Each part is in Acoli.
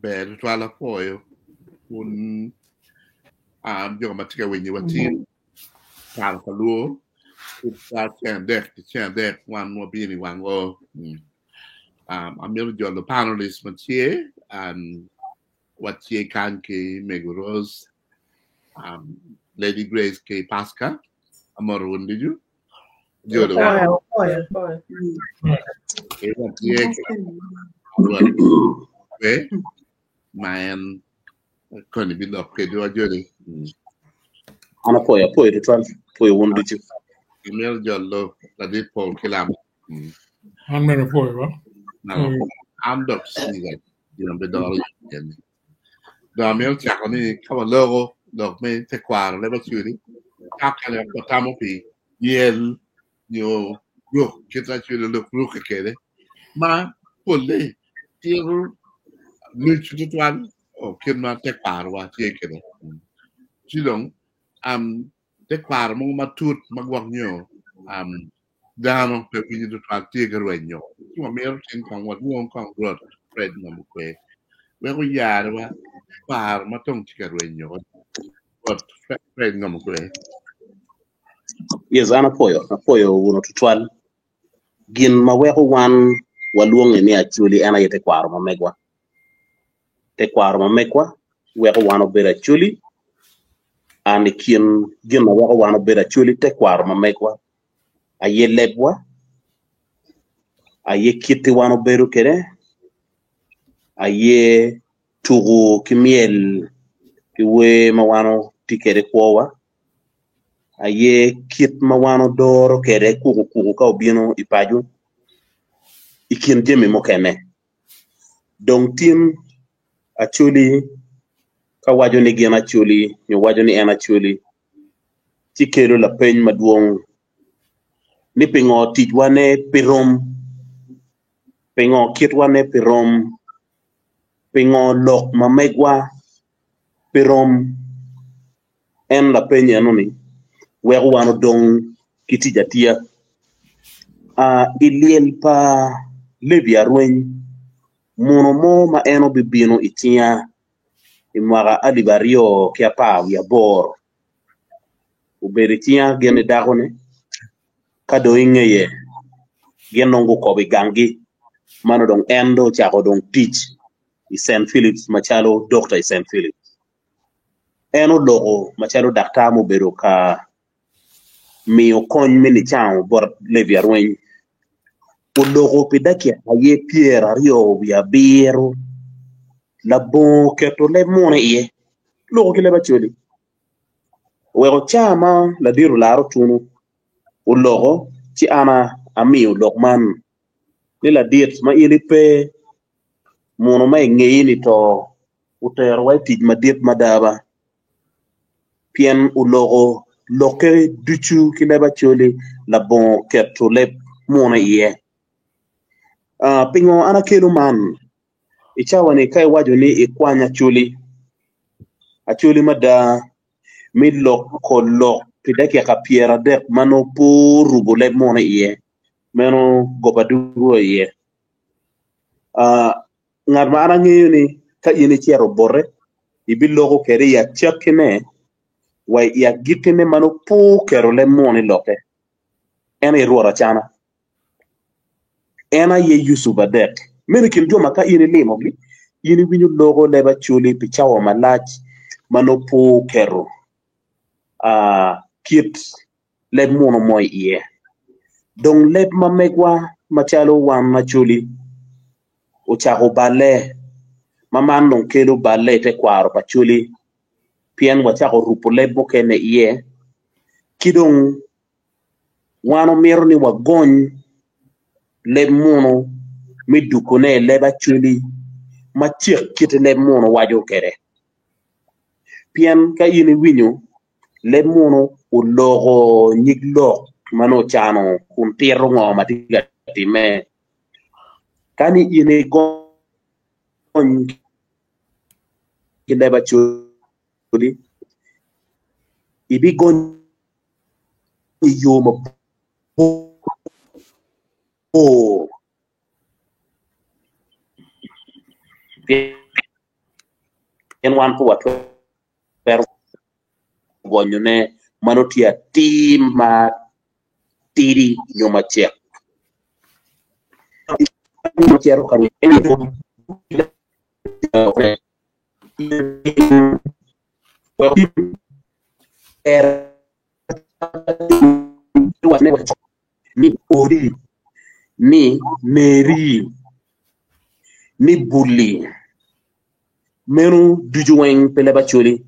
Ber tutwal apwoyo kun um, jo ma tye ka winyo watin kare pa luo kit ceng adek ki ceng adek wan wabino i wang o. Mm. Um, amito jolo panelist ma tye um, watye kany ki Mego Rose, um, Lady Grace ki Pasca. Amoto wun ducu. Jolo Apwoyo, apwoyo, apwoyo. ki watye ki Rwot ma en koni bilok kwedwa joli. Mm. An apwoyo, apwoyo tutwal, apwoyo wun ducu. Amito jolo ladit Paul ki lamo. Mm. An bene apwoyo ba. Nalo, an dok Caesar gin bidoro kene. Dong amito cako ni ka waloko lok me tekwaro leb Acholi, kaka watamo pi yel nyo ruk kit Acholi lok rukke kwede ma polle tito nucu tutwal o kit ma tekwarowa tye kwede. Ci dong um, tekwaro mogo matut ma gwok nyo um, dano pe winyo tutwal tye ka rwenyo. Ci wamito tin kong walwong kong Rwot Fred Ngomokwe wek oyarwa tekwaro ma tong tye ka rwenyo. Rwot Fred Ngomokwe. Yes, an apwoyo, apwoyo wuno tutwal. Gin ma weko wan walwonge ni Acholi en aye tekwaro ma megwa. Tekwaro ma megwa weko wan obedo Acholi, and i kin gin ma weko wan obedo Acholi tekwaro ma megwa aye lebwa, aye kiti wan obedo kwede, aye tuku ki myel ki wer ma wan watye kwede i kwowa, aye kit ma wan odoro kwede kukukuku ka obino i paco i kin jami mukene. Dong tin Acholi ka waco ni gin Acholi nyo waco ni en Acholi ci kelo lapeny madwong ni pingo ticwa ne pe rom, pingo kitwa ne pe rom, pingo lok ma megwa pe rom. En lapeny eno-ni weko wan odong ki tic atiya. I lyel pa Levi Arweny, muno mo ma en obibino i cinga i mwaka alip aryo ki apar wiye aboro obedo i cinga gin ki dakone, ka dong i ngeye gin dong gukobo i ganggi mano dong en dong ocako dong tic i Cent Philips macalo dokta i Cent Philips. En oloko macalo daktar ma obedo ka miyo kony me nicango bot Levi Arweny. Oloko pi dakika aye pyeraryo wiye abiro labongo keto leb munu iye, oloko ki leb Acholi. Oweko ca ma ladit olara otunu oloko ci an amiyo lok man ni ladit ma in ipe muno ma ingeyi-ni to oterowa i tic madit mada ba, pien oloko lokke ducu ki leb Acholi labongo keto leb muno iye. Pingo an akelo man? I cawa-ni ka iwaco ni ikwany Acholi, Acholi mada me loko lok pi dakika pyeradek ma nongo pe orubo leb muno iye, meno goba dugo iye. Ngat ma an angeyo ni ka in icito bote, ibiloko kwede i acakkine wa i agikkine ma nongo pe oketo leb munu i lokke, en aye Rwot Acana. En aye Yucup Adek. Meno i kin jo ma ka in ilimogi, in iwinyo loko leb Acholi pi cawa malac ma nongo pe oketo kit leb muno mo iye. Dong leb ma megwa macalo wan Acholi ocako balle ma man dong kelo balle i tekwaro pa Acholi pien wacako rupo leb mukene iye ki dong wan omito ni wagony leb muno me dukone i leb Acholi ma cek kit leb muno waco kwede pien ka in iwinyo Leb munu oloko nyig lok ma nongo ocano kun tito ngo ma tye ka timme. Ka ni in igony ki leb Acholi, ibigonyo i yo mabor. Pien wan pe watwero gonyone ma nongo tye atir ma tidi nyo macek. Ni odi, ni neri, ni buli, meno ducu weng pe leb Acholi,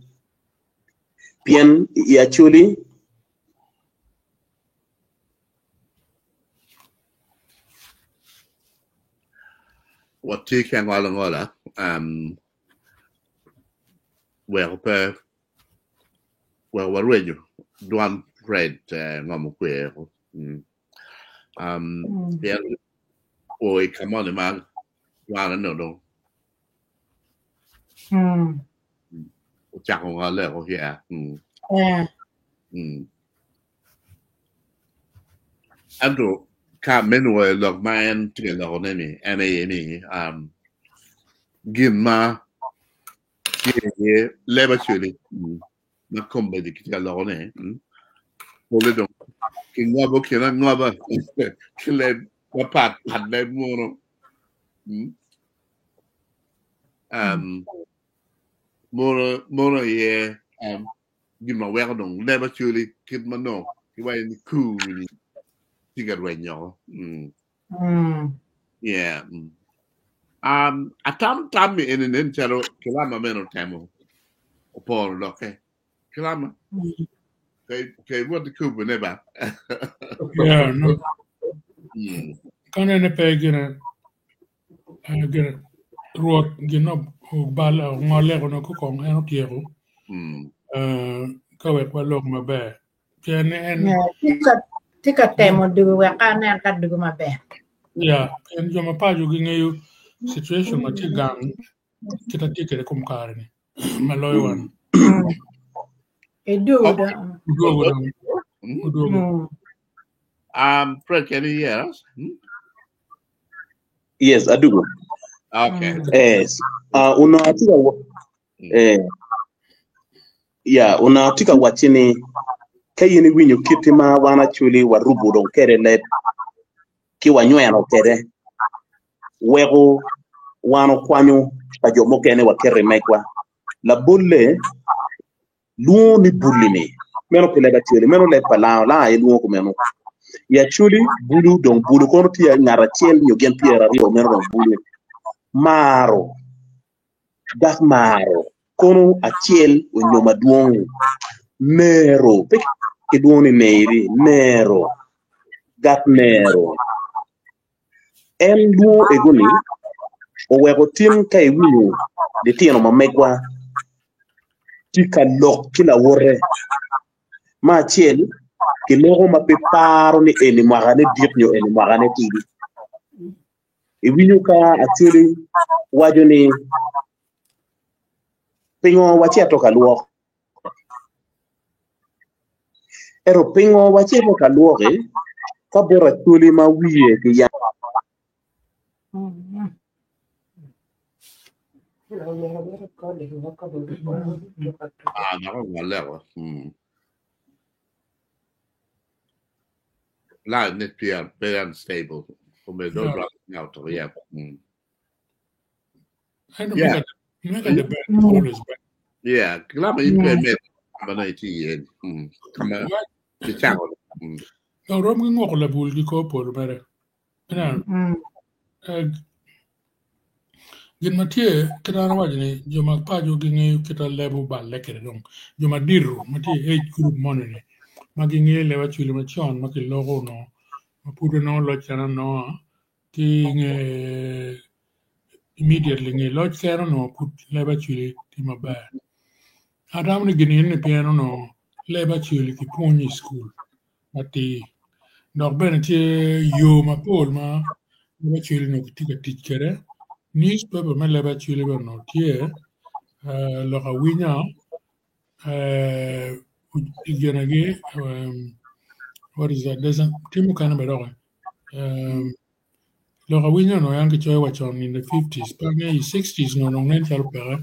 pien i Acholi Watye ki angolangola weko pe wek warwenyo dwan Fred ngom okwero pien o i ka moni ma dwane nongo dong ocako ngole o yeah. Ento ka me nwoyo lok ma en tye ka lokone ni en aye ni gin ma tye iye leb acwali ma kombeddi kitye ka lokone pole dong kingobo kine angoba ki leb mapat pat leb munu mono aye gin ma weko dong leb acwali kit ma nongo kiwaco ni kur-ni tye ka rwenyo. Yeah. Um, atam tam mi eni nen calo kilama meno otemo oporo lokke. Kilama. Kay kay what the kubu ne ba. Yeah, no. Kanene pe gine gine Rwot gin obal ongole kono kong en otyeko. Ka wek walok maber. Pien en Tye ka temo dugo wek anen ka dugo maber. Yeah, pien jo ma paco gingeyo situation ma tye gang kit ma tye kwede kom kare ni ma loyo wan. Idwogo dong. Odwogo dong. Odwogo. Fred, can you hear us? Hmm? Yes, adugo. Okay. Yes. Onongo atye ka Eh, ya, onongo atye ka wacci ni ka in iwinyo kit ma wan Acholi warubo dong kwede leb ki wanyweno kwede, weko wan okwanyo pa jo mukene waketo i megwa. Labolle, lwongo ni buli-ni, meno pe leb Acholi, meno leb pa Lango, Lango aye lwongo kumeno. I Acholi, bulu dong bulu kono tye ngat acel nyo gin 20 meno dong bulu. Maro Dak maro kono acel onyo madwong. Nero, pe kilwongo ni neri, nero, gat nero. En lwongo ego-ni oweko tin ka iwinyo litino ma megwa tye ka lok ki lawote, me acel kiloko ma pe paro ni eni mwakane dit nyo eni mwakane tidi. Iwinyo ka Acholi waco ni, Pingo wacito ka lwok? Ento pingo wacito ka lwoki ka bot Acholi ma wiye ki yam? Ah, dok ongole o. Line ne tye very unstable. Kome do drop out of yeah. I don't Yeah. make a, make a debate always better. Yeah, kilama in pe me kama na iti yen. Kama ki chako. No, rom gi ngoko labul gi kor polo mere. Ina, gin ma tye kit an awaco ni jo ma paco gingeyo kit ma leb oballe kwede dong jo madito ma tye i age group moni ni ma gingeyo leb acwali macon ma kiloko onongo ma pud onongo loc kene anonga ki nge immediately nge loc kene onongo pud leb acwali tye maber. Atamo ni gin eni pien onongo leb acwali kipwonyo i cukul matir dok bene tye yo mapol ma leb acwali onongo kitye ka tic kwede newspaper me leb acwali bene onongo tye lok awinya ginegi what is that tye mukene bene doki lok awinya onongo yam kicoyo wa con in the fifties pe angeyo i sixties onongo dong nen calo peke.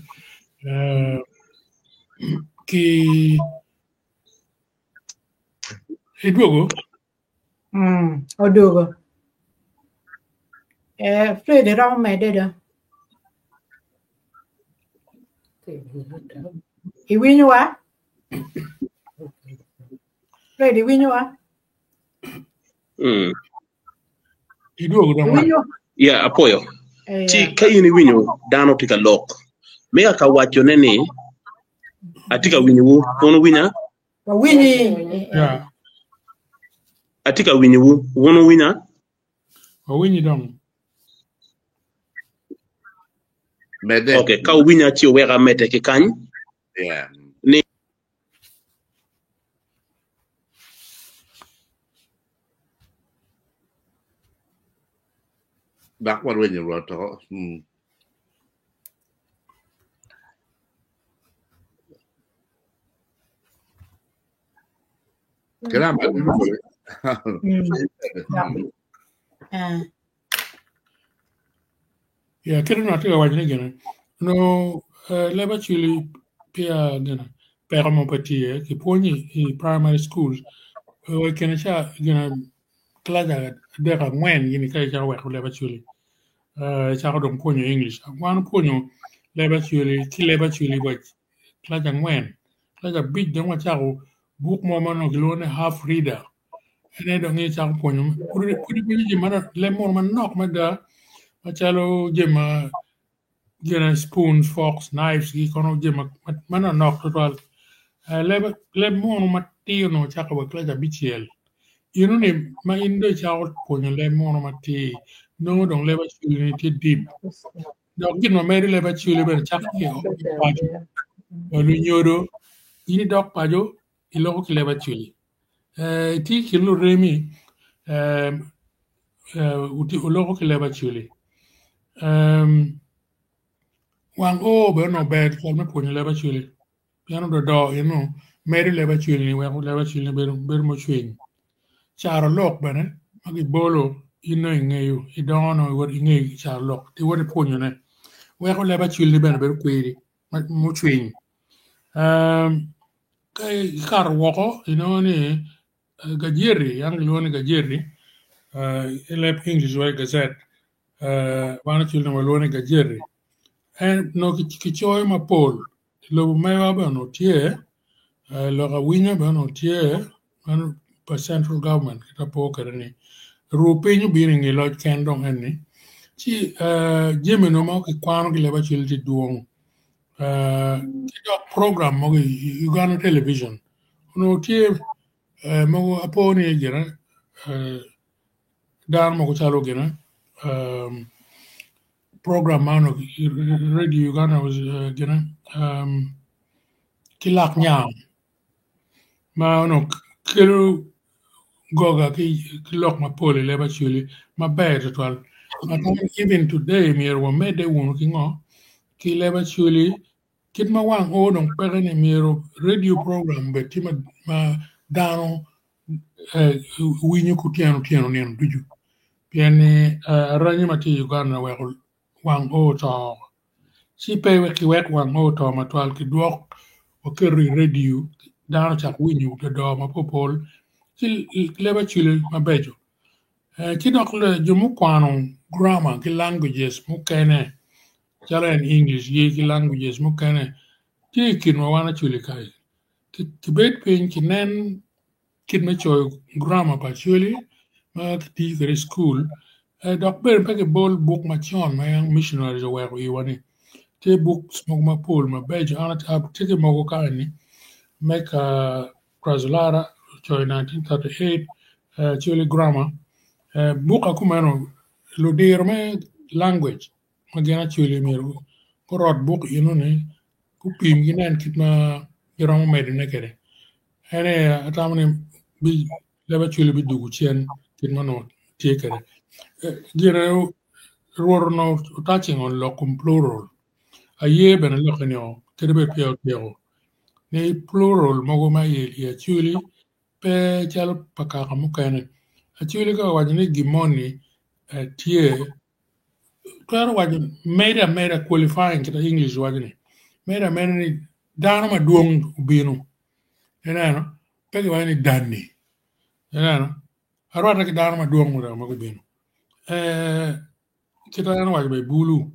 Eh, ki idwogo Odwogo. Eh, Fred iromo medde do. Iwinyowa? Fred iwinyowa? Idwogo dong wa. Iwinyo? Ya apoyo. Eh, Ci ka in iwinyo dano tye ka lok, me ka wacone ni atye ka winyowu, wun wuwinya? Wawinyi. Yeah, Atye ka winyowu, wun wuwinya? wawinyi dong. Medde. Okay, ka wuwinya ci wuwek amedde ki kany. Yeah. Ni Dok warwenyo rwot oko. Kera ma Eh, Yeah, kit ma atye ka waco ni gine, onongo eh, leb acwili peya gine peko mo pe tye iye, kipwonyo i primary schools eh, i kine ca gine kilac adek angwen gini ka icako weko leb acwili eh, icako dong pwonyo English. Wan opwonyo leb acwili ki leb acwili wa kilac angwen, kilac abic dong wacako buk mo ma onongo kilwongo ni half reader en aye dong icako pwonyo pud pud ipwonyo jami manok leb munu manok mada macalo jami ma gin spoons, forks, knives gi kono jami manonok tutwal leb leb munu matir onongo cako wa kilac abicel eno ni ma in dong icako pwonyo leb munu matir nongo dong leb acwali ni tye deep dok gin ma medo leb acwali bene cako ki i paco wa lunyodo in idok paco iloko ki leb acwali eh, itye i kin luremi eh, eh, wuloko ki leb acwali um, wang oo bene onongo ber tutwal me pwonyo leb acwali pien ododo eno medo leb acwali ni weko leb acwali ni bedo, bedo mucwiny caro lok bene ma gibolo in nongo ingeyo idongo nongo iwot ingeyo caro lok iwot ipwonyone weko leb acwali ni bene bedo kwiri mucwiny um, ka ikato woko inongo ni gajeti yang kilwongo ni gajeti i leb English waco gazette wan acwali dong walwongo ni gajeti en onongo kicoyo mapol i lobo mewa bene onongo tye lok awinya bene onongo tye meno pa central government kit ma apo kwede ni ruu piny obino i nge loc ken dong eni ci jami no ma kikwano ki leb acwali tye dwong ki dok program mogo i Uganda television onongo tye mogo apo ni gine dano mogo calo gine program ma onongo radio Uganda was gine ki lak nyang ma onongo kelo goga ki lok mapol i leb acwali maber tutwal. Even today myero wamedde wunu ki ngo ki leb acwali kit ma wang oo dong peke ni myero radio program obed tye ma dano winyo ki otyeno otyeno nino ducu pien ni aranyi ma tye i Uganda oweko wang oo oto ci pe kiwek wang oo oto matwal kidwok waketo i radio dano ocak winyo dodo mapopol ci leb acwali mabeco ki dok jo mukwano grammar ki languages mukene calo en English gi ki languages mukene tye i kinwa wan acwali kai kibed piny kinen kit me coyo grammar pa acwali ma kitiyo kwede i cukul dok bene pe kibol buk macon ma yang missionaries oweko iwa ni tye books mogo mapol mabeco an atye ki mogo ka eni me ka Crazulara ocoyo 1938 Acholi grammar buk akumeno ludiro me language ma gin Acholi myero gurot buk eno-ni gupim ginen kit ma giromo medone kwede en aye atamo ni leb Acholi bidwogo cen kit ma onongo tye kwede gire Rwot onongo otouching on lok kom plural aye bene lokke ni kadi bed peya otyeko ni plural mogo ma i Acholi pe calo pa kaka mukene Acholi ka owaco ni gin moni tye twero waco medo ameda qualifying kita English waco ni. Medo ameda ni dano madwong obino ineno pe kiwaco ni dani ineno arwatte ki dano madwong mada ma gubino kit ma en owaco bene bulu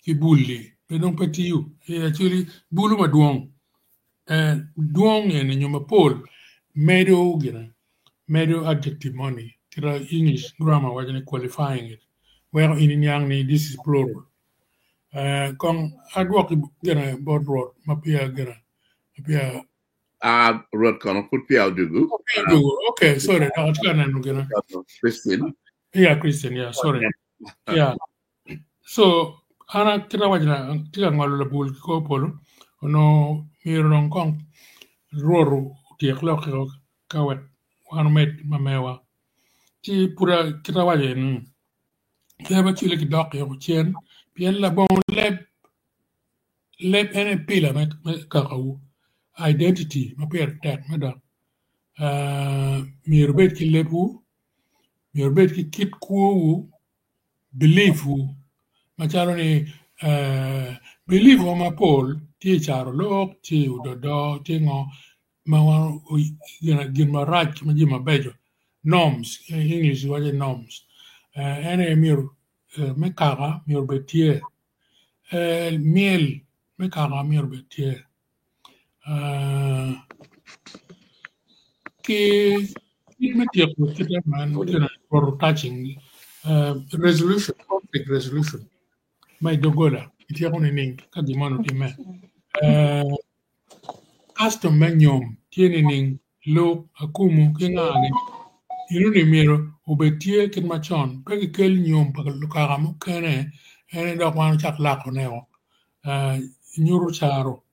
ki bul-li pe dong pe tiyo actually bulu madwong dwong eni nyo mapol medo gine medo adjective moni kit ma English grammar waco ni qualifying it weko in iniang ni this is plural kong adwok gine bot Rwot ma peya gine ma peya Ah, Rwot kono pud peya odugu. Peya odugu. Okay, sorry. Dok atye ka neno gine. Christine. Yeah, Christian, yeah, sorry. Yeah. So, an atye ka waco ni atye ka ngolo labol ki kor polo, onongo myero dong kong Rwot otyek lokke ka wek wan omed ma mewa. Ci pud kit awaco eni, leb acwele ki dok yoko cen pien labongo leb Leb en aye pila me kakawu, identity, ma pire tek mada. Myero wubed ki lebwu, myero wubed ki kit kwowu, belief wu macalo ni belief wa mapol tye i carolok, tye i ododo, tye ngo ma gin marac ki jami mabeco norms English waco ni norms en aye myero me kaka myero obed tye. Myel me kaka myero obed tye ki kit me tyeko kite man touching resolution conflict resolution ma i doggola ityeko nining ka gin moni otimme Custom me nyom tye nining? Luk, akumu, ki nga-ni? Enoni myero obed tye kit macon, pe kikel nyom pa lukaka mukene ene dok wan ocak lakone-o. Nyuto caro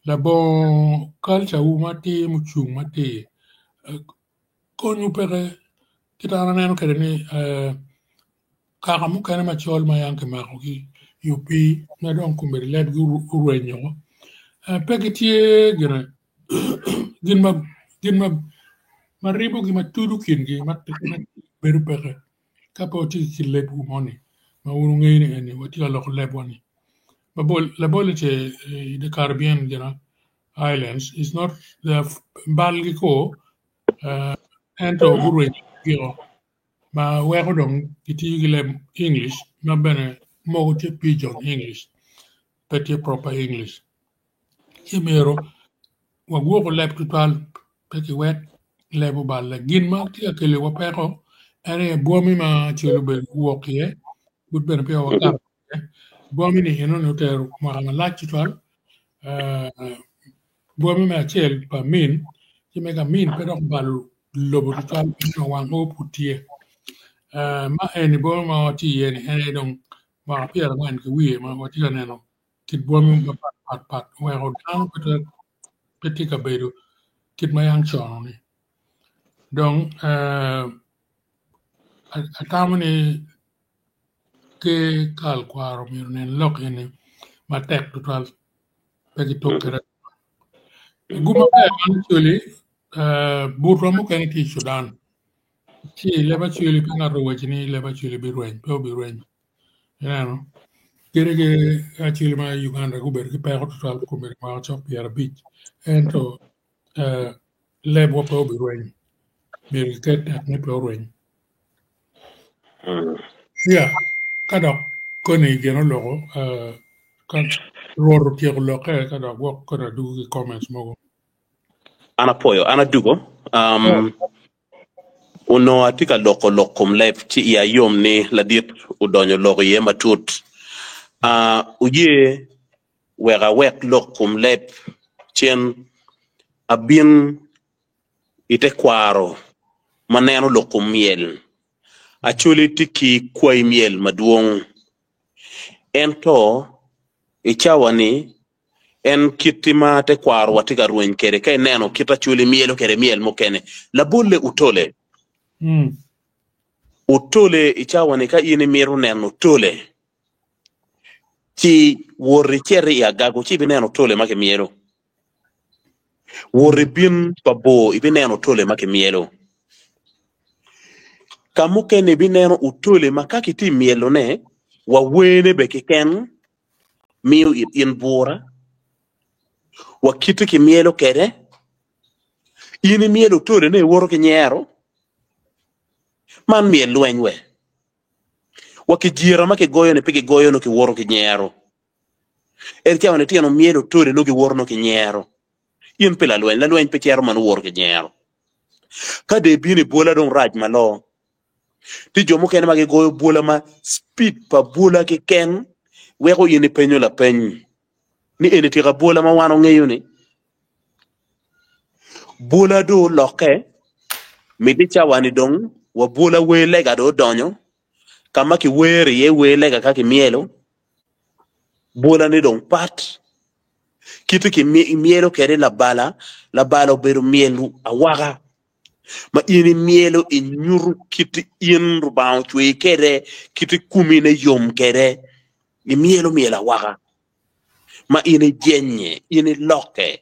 labongo kalcawu matir mucung matir Konywu peke kit an aneno kwede ni kaka mukene macol ma yam kimakogi i opii ma dong kombeddi lebgi orwenyo pe gitye gire gin ma ribogi ma tudo kingi ma bedo peke ka pe wutye ki lebwu moni ma wun wungeyo ni eni watye ka loko lebwa-ni labolle ce i the Caribbean gina Islands is not balgi ko ento gurwenyo giko ma weko dong gitiyo ki leb English ma bene mogo tye pidgin English pe tye proper English ci myero wagwoko leb tutwal pe kiwek leb oballe. Gin ma tye ka keliwa peko en aye bwami ma acel obedo wok iye pud bene peya wakato iye bwami-ni enoni otero mwaka malac tutwal Bwami me acel pa Amin ci mege Amin pe dok obalo lobo tutwal ento wang o pud tye. Ma eni bwami ma watye iye ni en aye dong mwaka pyerangwen ki wiye ma watye ka neno kit bwami mapat pat pat oweko dano pe tye ka bedo kit ma yam con-ni. Dong atamo ni Ker kal kwaro myero onen lok eni matek tutwal pe gituk kwede. Gum maber man actually butwa mukene tye i Sudan ci leb actually ka ngato owaci ni leb actually birweny pe obirweny ineno kadi ki actually ma i Uganda gubedo ki peko tutwal kombeddi mwaka cok pyerabic ento lebwa pe obirweny myero giket tek ni pe orweny. Yeah, ka dok koni gin oloko ka Rwot otyeko lokke ka dok gwok koni adugo ki comments mogo. An apwoyo, an adugo. Um, onongo atye ka loko lok kom leb ci iya yom ni ladit odonyo lok iye matut. Uh, oye wek awek lok kom leb cen abin i tekwaro ma neno lok kom myel. Acholi tye ki kwai myel madwong. Ento i cawa-ni, en kit ma tekwarowa tye ka rweny kwede ka ineno kit Acholi myelo kwede myel mukene. Labolle Otole. Otole i cawa-ni ka in imito neno otole, ci wot icit i Agago ci ibineno otole ma kimyelo. Wot ibin pa bor ibineno otole ma kimyelo. Ka mukene ibineno otole ma ka kitye myelone wa wene bene keken. miyo it in bura, wa kite ki myelo kede, in imyelo otole ne iwoto ki nyero, man myel lweny we. Wa ki jira ma kigoyo ni pe kigoyo nongo kiwoto ki nyero. Ento cawa ni litino myelo otole nongo giwoto nongo ki nyero. In pe lalweny, lalweny pe cito ma nongo woto ki nyero. Ka dong ibino i bwola dong rac malo. Tye jo mukene ma gigoyo bwola ma speed pa bwola keken weko in ipenyo lapeny ni eni tika bwola ma wan ongeyo ni? Bwola dong olokke, miti cawa ni dong wa bwola wer lega dong odonyo ka ma kiwero iye wer lega ka kimyelo, bwola ni dong pat. Kite kimyelo kwede labala, labala obedo myel awaka ma in imyelo inyuto kit in Rubanga ocweyi kwede, kit komi ne yom kwede, imyelo myel awaka ma in ijenye, in ilokke.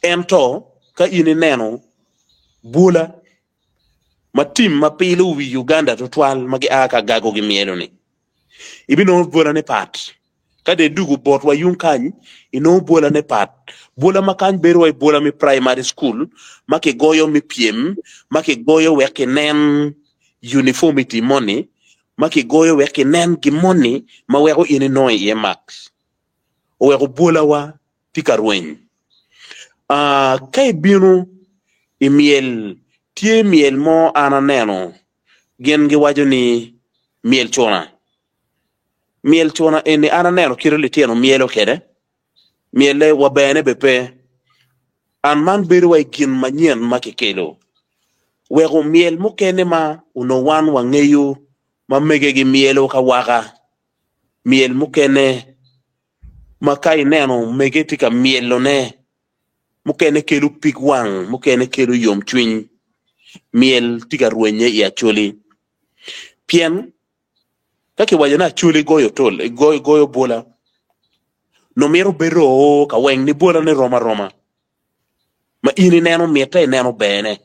Ento ka in ineno bwola ma tim ma pilo wi Uganda tutwal ma gia ka gago gimyelo-ni, ibinongo bwolane pat. Ka dong idwogo botwa yung kany, inongo bwolane pat. Bwola ma kany bedo wai bwola me primary school ma kigoyo me pyem, ma kigoyo wek kinen uniformity moni, ma kigoyo wek kinen gin moni ma weko in inongo iye marks. Oweko bwolawa tye ka rweny. Ah, ka ibino i myel, tye myel mo an aneno gin giwaco ni myel cuna. Myel cuna eni an aneno kite litino myelo kwede, myelle wa bene be pe. An man bedo wa i gin manyen ma kikelo weko myel mukene ma onongo wan wangeyo ma mege gimyelo ka waka, myel mukene ma ka ineno mege tye ka myelone mukene kelo pig wang mukene kelo yomcwiny, myel tye ka rwenye i Acholi pien Ka kiwaco ni Acholi goyo tol, goyo bwola, nongo mito bedo oo ka weng ni bwola ni rom aroma ma in ineno mitte ineno berne.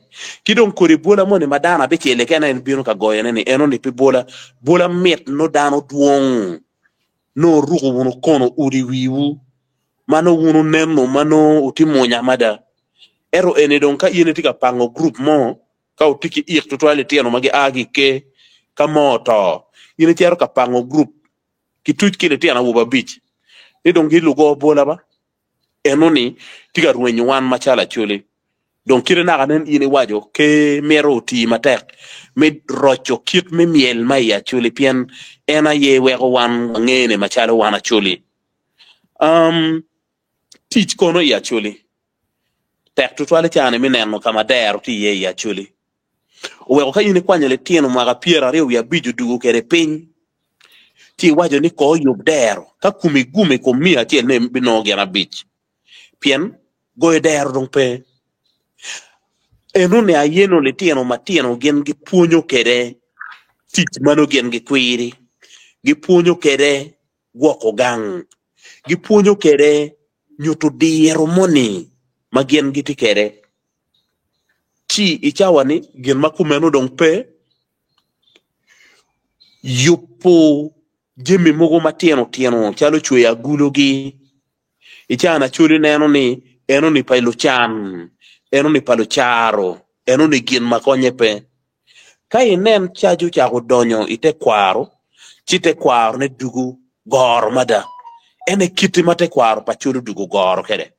Ki dong kodi bwola moni ma dano abicel keken aye bino ka goyone ni enoni pe bwola, bwola mit nongo dano dwong nongo wuruko wunu kono udi i wiwu ma nongo wun wuneno ma nongo wutye munya mada. Ento eni dong ka in itye ka pango gurup mo Ka wutye ki ik tutwal litino ma gia ki i ker ka mo oto, in icito ka pango gurup ki tuc ki litino awobe abic ni dong gilugo bwola ba? Enoni tye ka rwenyo wan macalo Acholi. Dong kite naka nen in iwaco ker mito oti matek me roco kit me myel ma i Acholi pien en aye weko wan wangene macalo wan Acholi. Um, tic kono i Acholi Tek tutwal i caa-ni me neno ka ma dero tye iye i Acholi. Oweko ka in ikwanyo litino mwaka pyeraryo wiye abic odugo kwede piny, ci iwaco ni ko oyub dero, ka komi gum i kom miya acel nongo ibinongo gin abic, pien goyo dero dong pe. Enoni aye nongo litino matino gin gipwonyo kwede tic ma nongo gin gikwiri, gipwonyo kwede gwoko gang, gipwonyo kwede nyuto diro moni ma gin gitye kwede. Ci i cawa-ni gin ma kumeno dong pe, yubo jami mogo matino tino calo cweyo agulugi. I cawa-ni Acholi neno ni enoni pa lucan, enoni pa lucaro, enoni gin ma konye pe. Ka inen cac ocako donyo i tekwaro, ci tekwarone dugo goro mada. En aye kite ma tekwaro pa Acholi odugo goro kwede.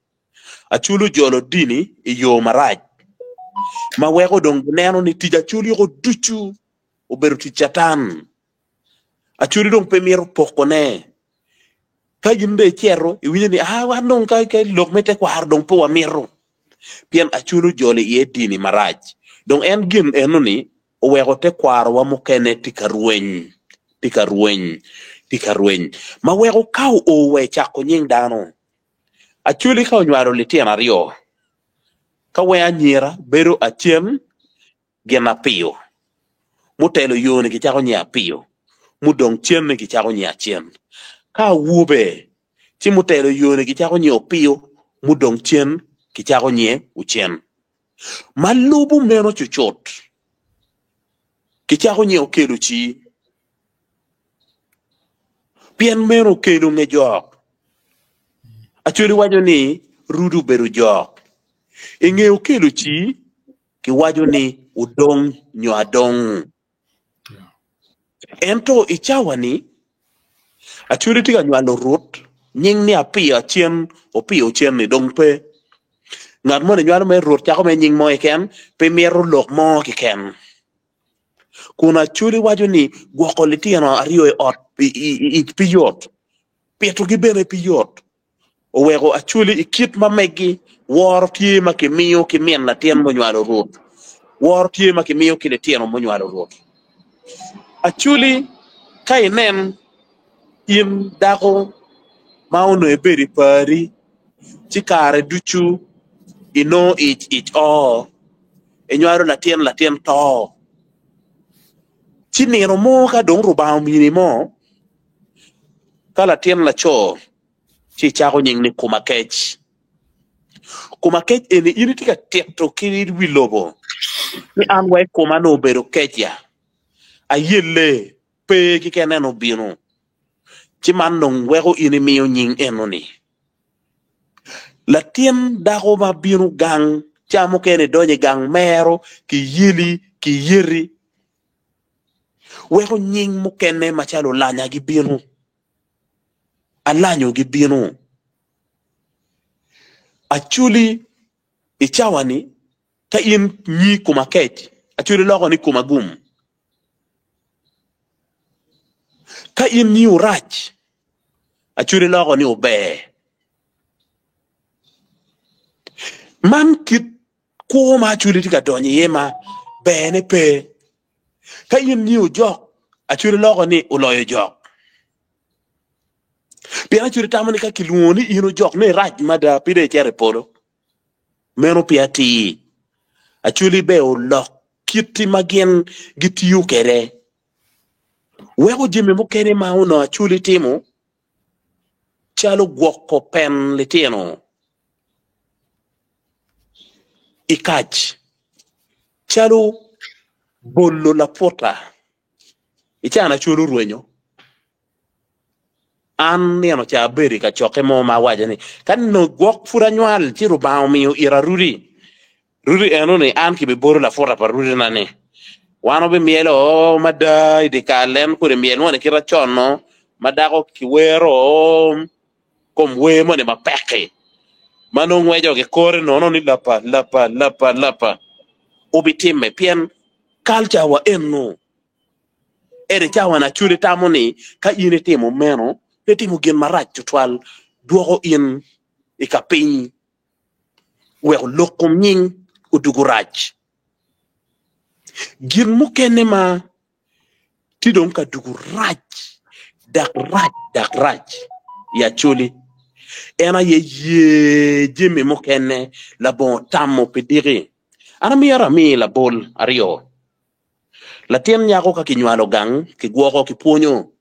Acholi ojolo dini i yo marac ma weko dong gineno ni tic Acholi woko ducu obedo tic Catan. Acholi dong pe mito pokone. Ka in dong icito, iwinyo ni, ah, wan dong ka lok me tekwaro dong pe wamito. Pien Acholi ojolo iye dini marac. Dong en gin enoni oweko tekwarowa mukene tye ka rweny, tye ka rweny, tye ka rweny, ma weko ka oo wa i cako nying dano, Acholi ka onywalo litino aryo, ka weng anyira bedo acen gin apiyo, mutelo yo-ni kicako nyiyo apiyo, mudong cen-ni kicako nyiyo acen. Ka awobe, ci mutelo yo-ni kicako nyiyo opiyo, mudong cen kicako nyiye ocen. Ma lubo meno cucut, kicako nyiyo okelo ci. Pien meno okelo nge jok. Acholi waco ni Rudu obedo jok. I nge okelo ci kiwaco ni odong nyo adong. Ento i cawa-ni, Acholi tye ka nywalo Ruth, nying ni Apiyo acen, Opiyo cen-ni dong pe. Ngat moni nywalo mere Ruth cako mere nying mo keken, pe mito lok mo keken. Kun Acholi waco ni gwoko litino aryo i ot i ic pe yot, pitogi bene pe yot. Oweko Acholi i kit ma megi woro tye ma kimiyo ki min latin munywalo Ruth, woro tye ma kimiyo ki litino munywalo Ruth. Acholi ka inen in dako ma onongo ibedo i pari ci kare ducu inongo ic ic oo inywalo latin latin to ci nino mo ka dong Rubanga omini mo Ka latin laco ci icako nying ni Kumakec. Kumakec eni in itye ka tito ki wi lobo ni an wa i koma nongo obedo kec ya, ayelle pe keken en obino ci man dong weko in imiyo nying eno-ni. Latin dako ma bino gang ca mukene idonyo i gang mero kiyeli kiyeti weko nying mukene macalo olanya gibino, alanyo gibino. Acholi i cawa-ni ka in nyi koma kec, acholi loko ni koma gum. Ka in nyi orac, acholi loko ni ober. Man kit Kwo ma Acholi tye ka donyo iye ma berne pe. Ka in nyi ojok, Acholi loko ni oloyo jok. Pien Acholi tamo ni ka kilwongo ni in ojok nongo irac mada pe dong icito i polo. Meno pe atir. Acholi ber olok kiti ma gin gitiyo kwede. Weko jami mukene ma onongo Acholi timo calo gwoko pen litino. I kac calo bolo laputa i can acwalo orwenyo. An nino ca abedo i kacokke mo ma awaco ni ka nongo gwok pud anywal ci Rubanga omiyo ira rudi, rudi eno-ni an kibibolo laputa pa rudina-ni. Wan wabimyelo mada i dyekal en kodi myel moni kit acon-nu ma dako kiwero. kom wer moni mapek-ki ma nongo ngweco ki kore nono ni lapa, lapa, lapa, lapa obitimme pien kalca wa eno. Ento i cawa ni Acholi tamo ni ka in itimo meno pe itimo gin marac tutwal dwoko in i ka piny weko lok kom nying odugo rac. Gin mukene ma tye dong ka dugo rac dok rac dok rac i Acholi en aye ye jami mukene labongo tamo pi diki. An amyero ami labol aryo, latin nyako ka kinywalo gang kigwoko kipwonyo,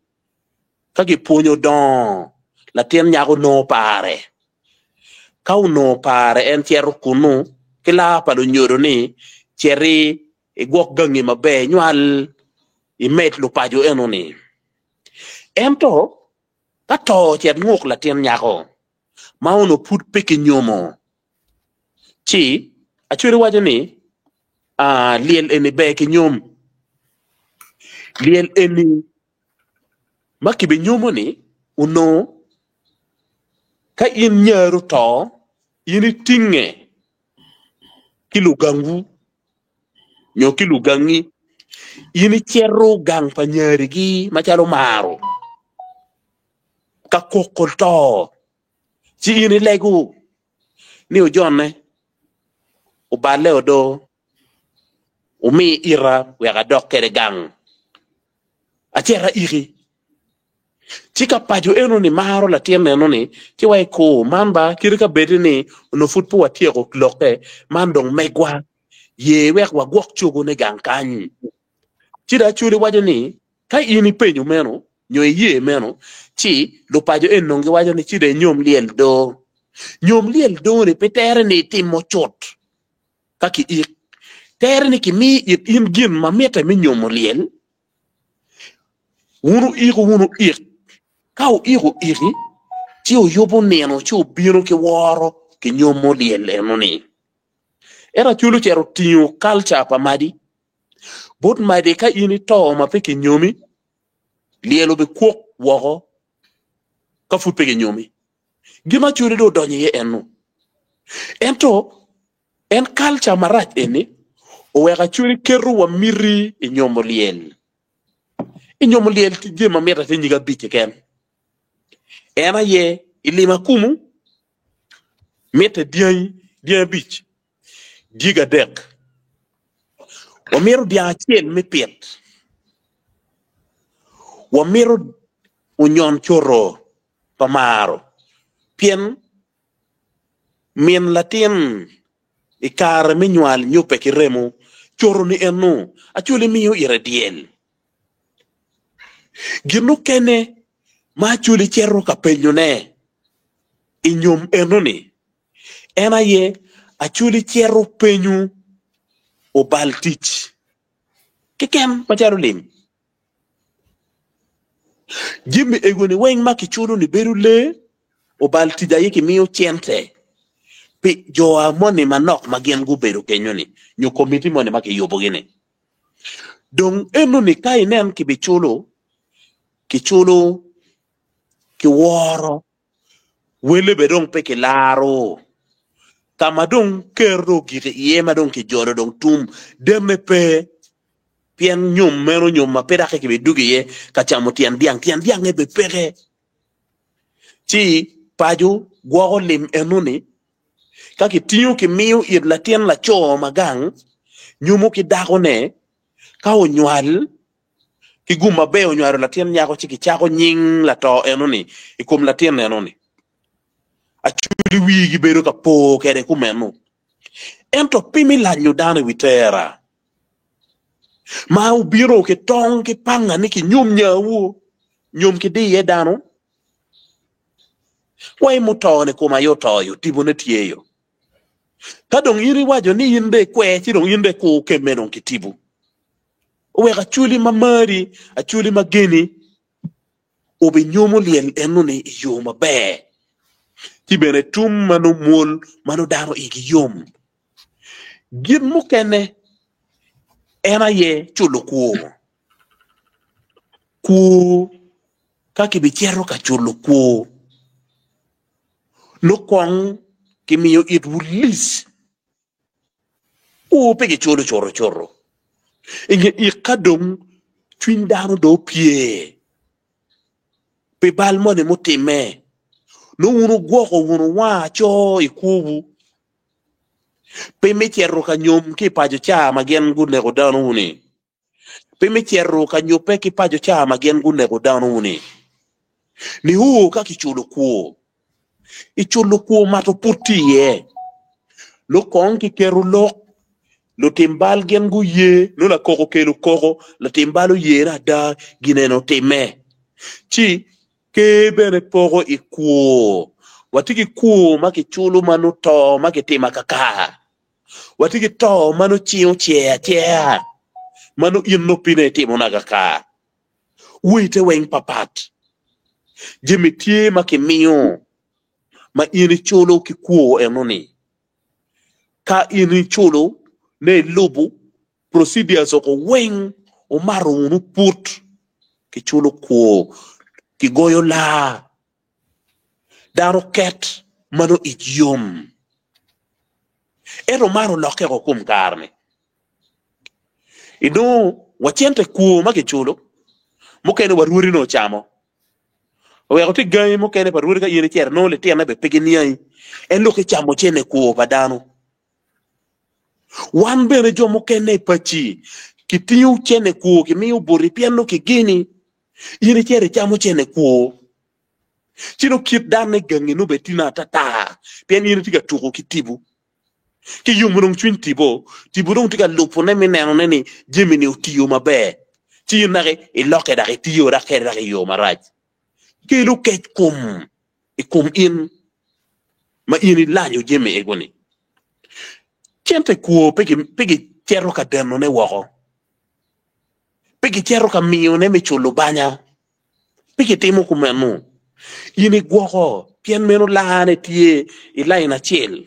ka kipwonyo dongo latin nyako nongo pare, ka onongo pare en cito kunu ki laa pa lunyodo ni citi igwok gangi maber, inywal imed lupaco enoni. Ento ka to ocit nguk latin nyako ma onongo pud pe kinyomo, ci Acholi waco ni, Aa, lyel eni ber kinyom. Lyel eni ma kibinyomo-ni onongo ka in nyari oto, in itinge ki lugangwu nyo ki lugangi, in icito gang pa nyarigi macalo maro ka koko to, ci in ilego ni ojonne oballe odo omi ita wek adok kwede gang acit aiki. Ci ka paco eno-ni maro latin eno-ni, ci wa ikur man ba kite ka bedi ni onongo pud pe watyeko lokke, man dong megwa, ye wek wagwok cogone gang kany. Ci dong Acholi waco ni, ka in ipenyo meno nyo iye meno, ci lupaco eni dong giwaco ni ci dong inyom lyel do. Nyom lyel do-ni pe tere ni itimo cut ka kiik, tere ni kimi it in gin ma mitte me nyomo lyel. Wun wuiko wunu ik. Ka oiko iki, ci oyubo nino ci obino ki woro ki nyomo lyel eno-ni. Ento Acholi ocito otingo kalca pa Madi. Bot Madi ka in ito ma pe kinyomi, lyel obikwok woko ka pud pe kinyomi. Gin ma Acholi dong odonyo iye eno. Ento en kalca marac eni oweko Acholi keto wa miti i nyomo lyel. I nyomo lyel tye jami ma mitte tye nyig abic keken. En aye i limo akumu, mitte dyangi, dyangi abic, dyegi adek. Wamito dyang acel me pit, wamito onyon coto pa maro pien min latin I kare me nywal nyubbe ki remo, coto-ni eno Acholi miyo ite dyel. Gin mukene ma Acholi cito ka penyone i nyom eno-ni en aye Acholi cito penyo obal tic keken macalo lim. Jami ego-ni weng ma kiculo-ni bedo lee, obal tic aye kimiyo cente pi jo moni manok ma gin gubedo kenyo-ni nyo komiti moni ma kiyubogi-ni. Dong enoni ka inen kibiculo, kiculo ki woro Wele bene dong pe kilaro. Ka ma dong ker dong ogik iye ma dong kijolo dong tum demme pe, pien nyom meno nyom ma pe dok kibidwogo iye ka camo tyen dyang, tyen dyangnge bene peke. Ci paco gwoko lim enoni, ka kitingo kimiyo it latin laco ma gang nyomo ki dakone, ka onywal ki gum maber onywalo latin nyako ci kicako nying lato enoni i kom latin enoni. Acholi wigi bedo ka po kede kumeno. Ento pi mi lanyo dano i wi tera ma obino ki tong ki panga ni kinyom nyawu, nyom ki diye dano, wai muto ni kome aye oto yo, tipone tye yo. Ka dong in iwaco ni in dong ikwer ci dong in dong ikur kemme dong ki tipo. Oweko acholi ma mari, acholi ma geni obinyomo lyel enoni i yo maber, ci bene tum ma nongo mwol ma nongo dano igi yom. Gin mukene en aye culo kwor. Kwor ka kibicito ka culo kwor, nongo kong kimiyo itwu lic. Woo pe giculo cuto cuto. I nge ik ka dong cwiny dano dong opye pi bal moni mutimme, nongo wun wugwoko wunu wang aco i kwowu pe me cito ka nyom ki i paco ca ma gin guneko danowu-ni. Pe me cito ka nyobbe ki paco ca ma gin guneko dano-ni, nio ka kiculo kwor. I culo kwor mato pud tye iye. Lok kong kiketo lok, lutim bal gin guye, nongo lakoko okelo koko, latim bal oye ni ada gin eni otimme. Ci ker bene poko i kwor. Watye ki kwor ma kiculo ma nongo to ma kitimo akaka. Watye ki to ma nongo cing ocer acera, ma nongo in nongo pine itimo nakaka. Wite weng papat. Jami tye ma kimiyo ma in iculo ki kwo enoni. Ka in iculo ne ilubo procedures oko weng wumato wunu put kiculo kwo kigoyo laa. Dano ket ma nongo ic yom. Ento man olokke woko kom kare-ni. Inongo wa cente kwo ma kiculo, mukene wa rwodi nongo ocamo. Oweko tye gangi mukene pa rwodi ka in icito nongo litine bene pe giniangi. En lok icamo cente kwo pa dano. Wan bene jo mukene i paci kitingo cente kwo kimiyo boti pien nongo kigeni. In icito icamo cente kwo. Ci nongo kit danne gangi nongo bene tino atata pien in itye ka tuko ki tipo. Ki yomo dong cwiny tipo, tipo dong tye ka lubone me nenone ni jami-ni otiyo maber. Ci in dok ilokke dok itiyo dok kwede dok i yo marac. Kelo kec kom i kom in ma in ilanyo jami ego-ni. Cente kwo pe gicito ka denone woko, pe gicito ka miyone me culo banya. Pe kitimo kumeno. In igwoko pien meno laane tye i lain acel.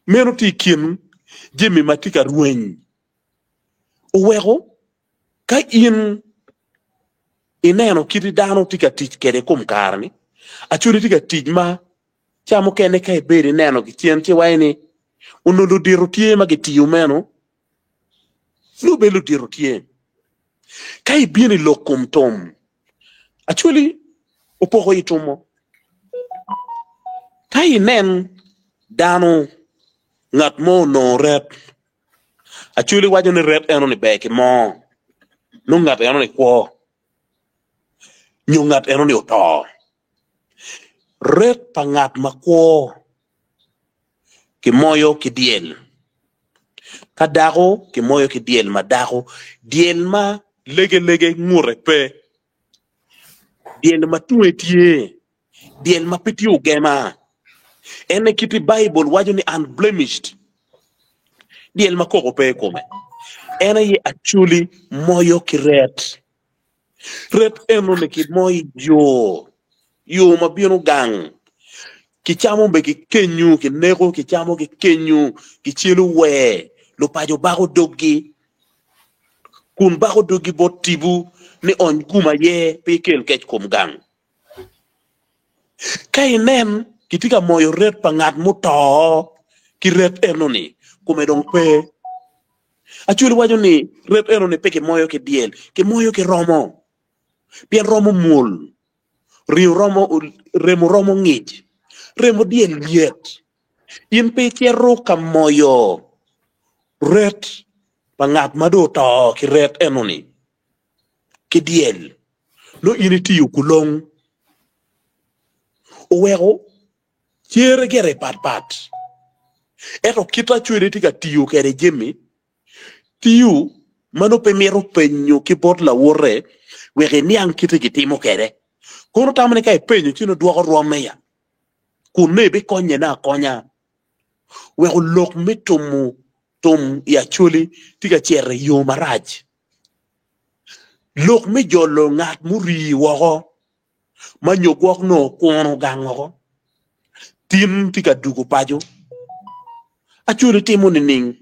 Meno tye i kin jami ma tye ka rweny. Oweko ka in ineno kit dano tye ka tic kwede i kom kare-ni, actually tye ka tic ma ca mukene ka ibedo ineno ki cen ci iwaco ni onongo ludito tye ma gitiyo meno, nongo bene ludito tye. Ka ibino i lok kom tum, actually opoko i tumo. Ka inen dano ngat mo onongo ret, Acholi waco ni ret eno-ni ber ki moo, nongo ngat eno-ni kwo nyo ngat eno-ni oto. Ret pa ngat ma kwo kimoyo ki dyel, ka dako kimoyo ki dyel ma dako, dyel ma legelege ngute pe, dyel ma tunge tye. Dyel ma pe tye ogema. En aye kit i Baibul waco ni unblemished, dyel ma koko pe i kome. En aye acoli moyo ki ret. Ret enoni kimoyo i yo, yo ma bino gang. Kicamo be ki kenyu, kineko kicamo ki kenyu, kicelo wer, lupaco bako doggi kun bako doggi bot tipo ni ony gum aye pe ikel kec kom gang. Ka inen kitye ka moyo ret pa ngat muto ki ret enoni, kome dong pe. Acholi waco ni ret enoni pe kimoyo ki dyel, kimoyo ki romo, pien romo mwol, ringo romo, remo romo ngic, remo dyel lyet. In pe icito ka moyo ret pa ngat ma dong oto ki ret enoni. ki dyel nongo in itiyo kulong oweko cere gire patpat ento kit acwele tye ka tiyo kwede jami tiyo ma nongo pe mito penyo ki bot lawote wek eniang kite gitimo kwede kono tamo ni ka epenyo ci nongo dwoko rwomme ya kun nongo ebikonyene akonya weko lok me tumo tum i Acholi tye ka cito i yo marac. Lok me jolo ngat murii woko ma nyo gwok nongo okuno gang woko tin tye ka dugo paco Acholi timo nining?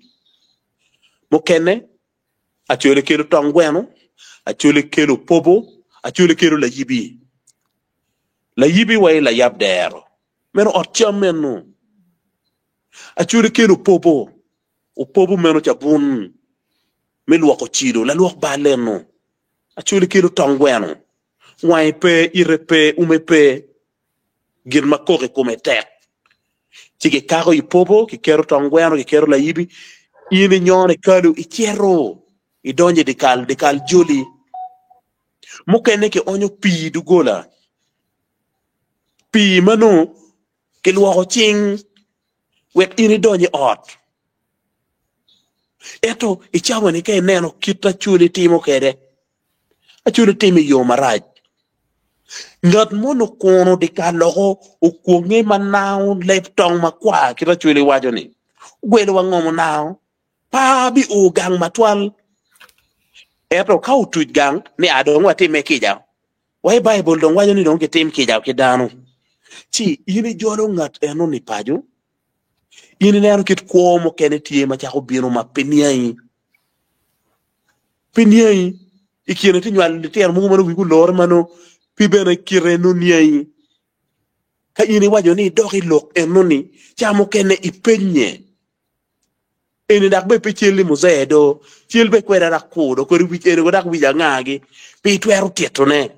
Mukene Acholi kelo tong gweno, Acholi kelo opobo, Acholi kelo layibi. Layibi wa i layab dero meno ot cam meno. Acholi kelo opobo, opobo meno cabun. me lwoko cilo, lalwok bal eno, acwali kelo tong gweno, wange pe, ite pe, ume pe, gin ma kok i kome tek. Ci kikako i popo, kiketo tong gweno, kiketo layibi, in inyono i kalu, icito idonyo i dyekal, dyekal joli. Mukene kionyo pii i doggola, pii ma nongo kilwoko cing wek in idony i ot. Ento i cawa-ni ka ineno kit Acholi timo kwede, Acholi timo i yo marac. Ngat moni okuno dyekal loko okwonge ma nao leb tong makwar kit Acholi waco ni, ogwelo wa ngom onao, pa bio gang matwal. Ento ka otuc gang ni a dong watime kica, wa i Baibul dong waco ni dong kitim kica ki dano. Ci in ijolo ngat eno-ni paco, In ineno kit kwo mukene tye ma cako bino ma pe niangi. Pe niangi. I kine tye nywalo litino mogo ma nongo wigi olore ma nongo pe bene kite nongo niangi. Ka in iwaco ni idok i lok enoni, ca mukene ipenye. Eni dok bene pe cal ni muzee do, cal bene kweda dok kur do, kodi wic eni dok wic angagi, pe itwero titone.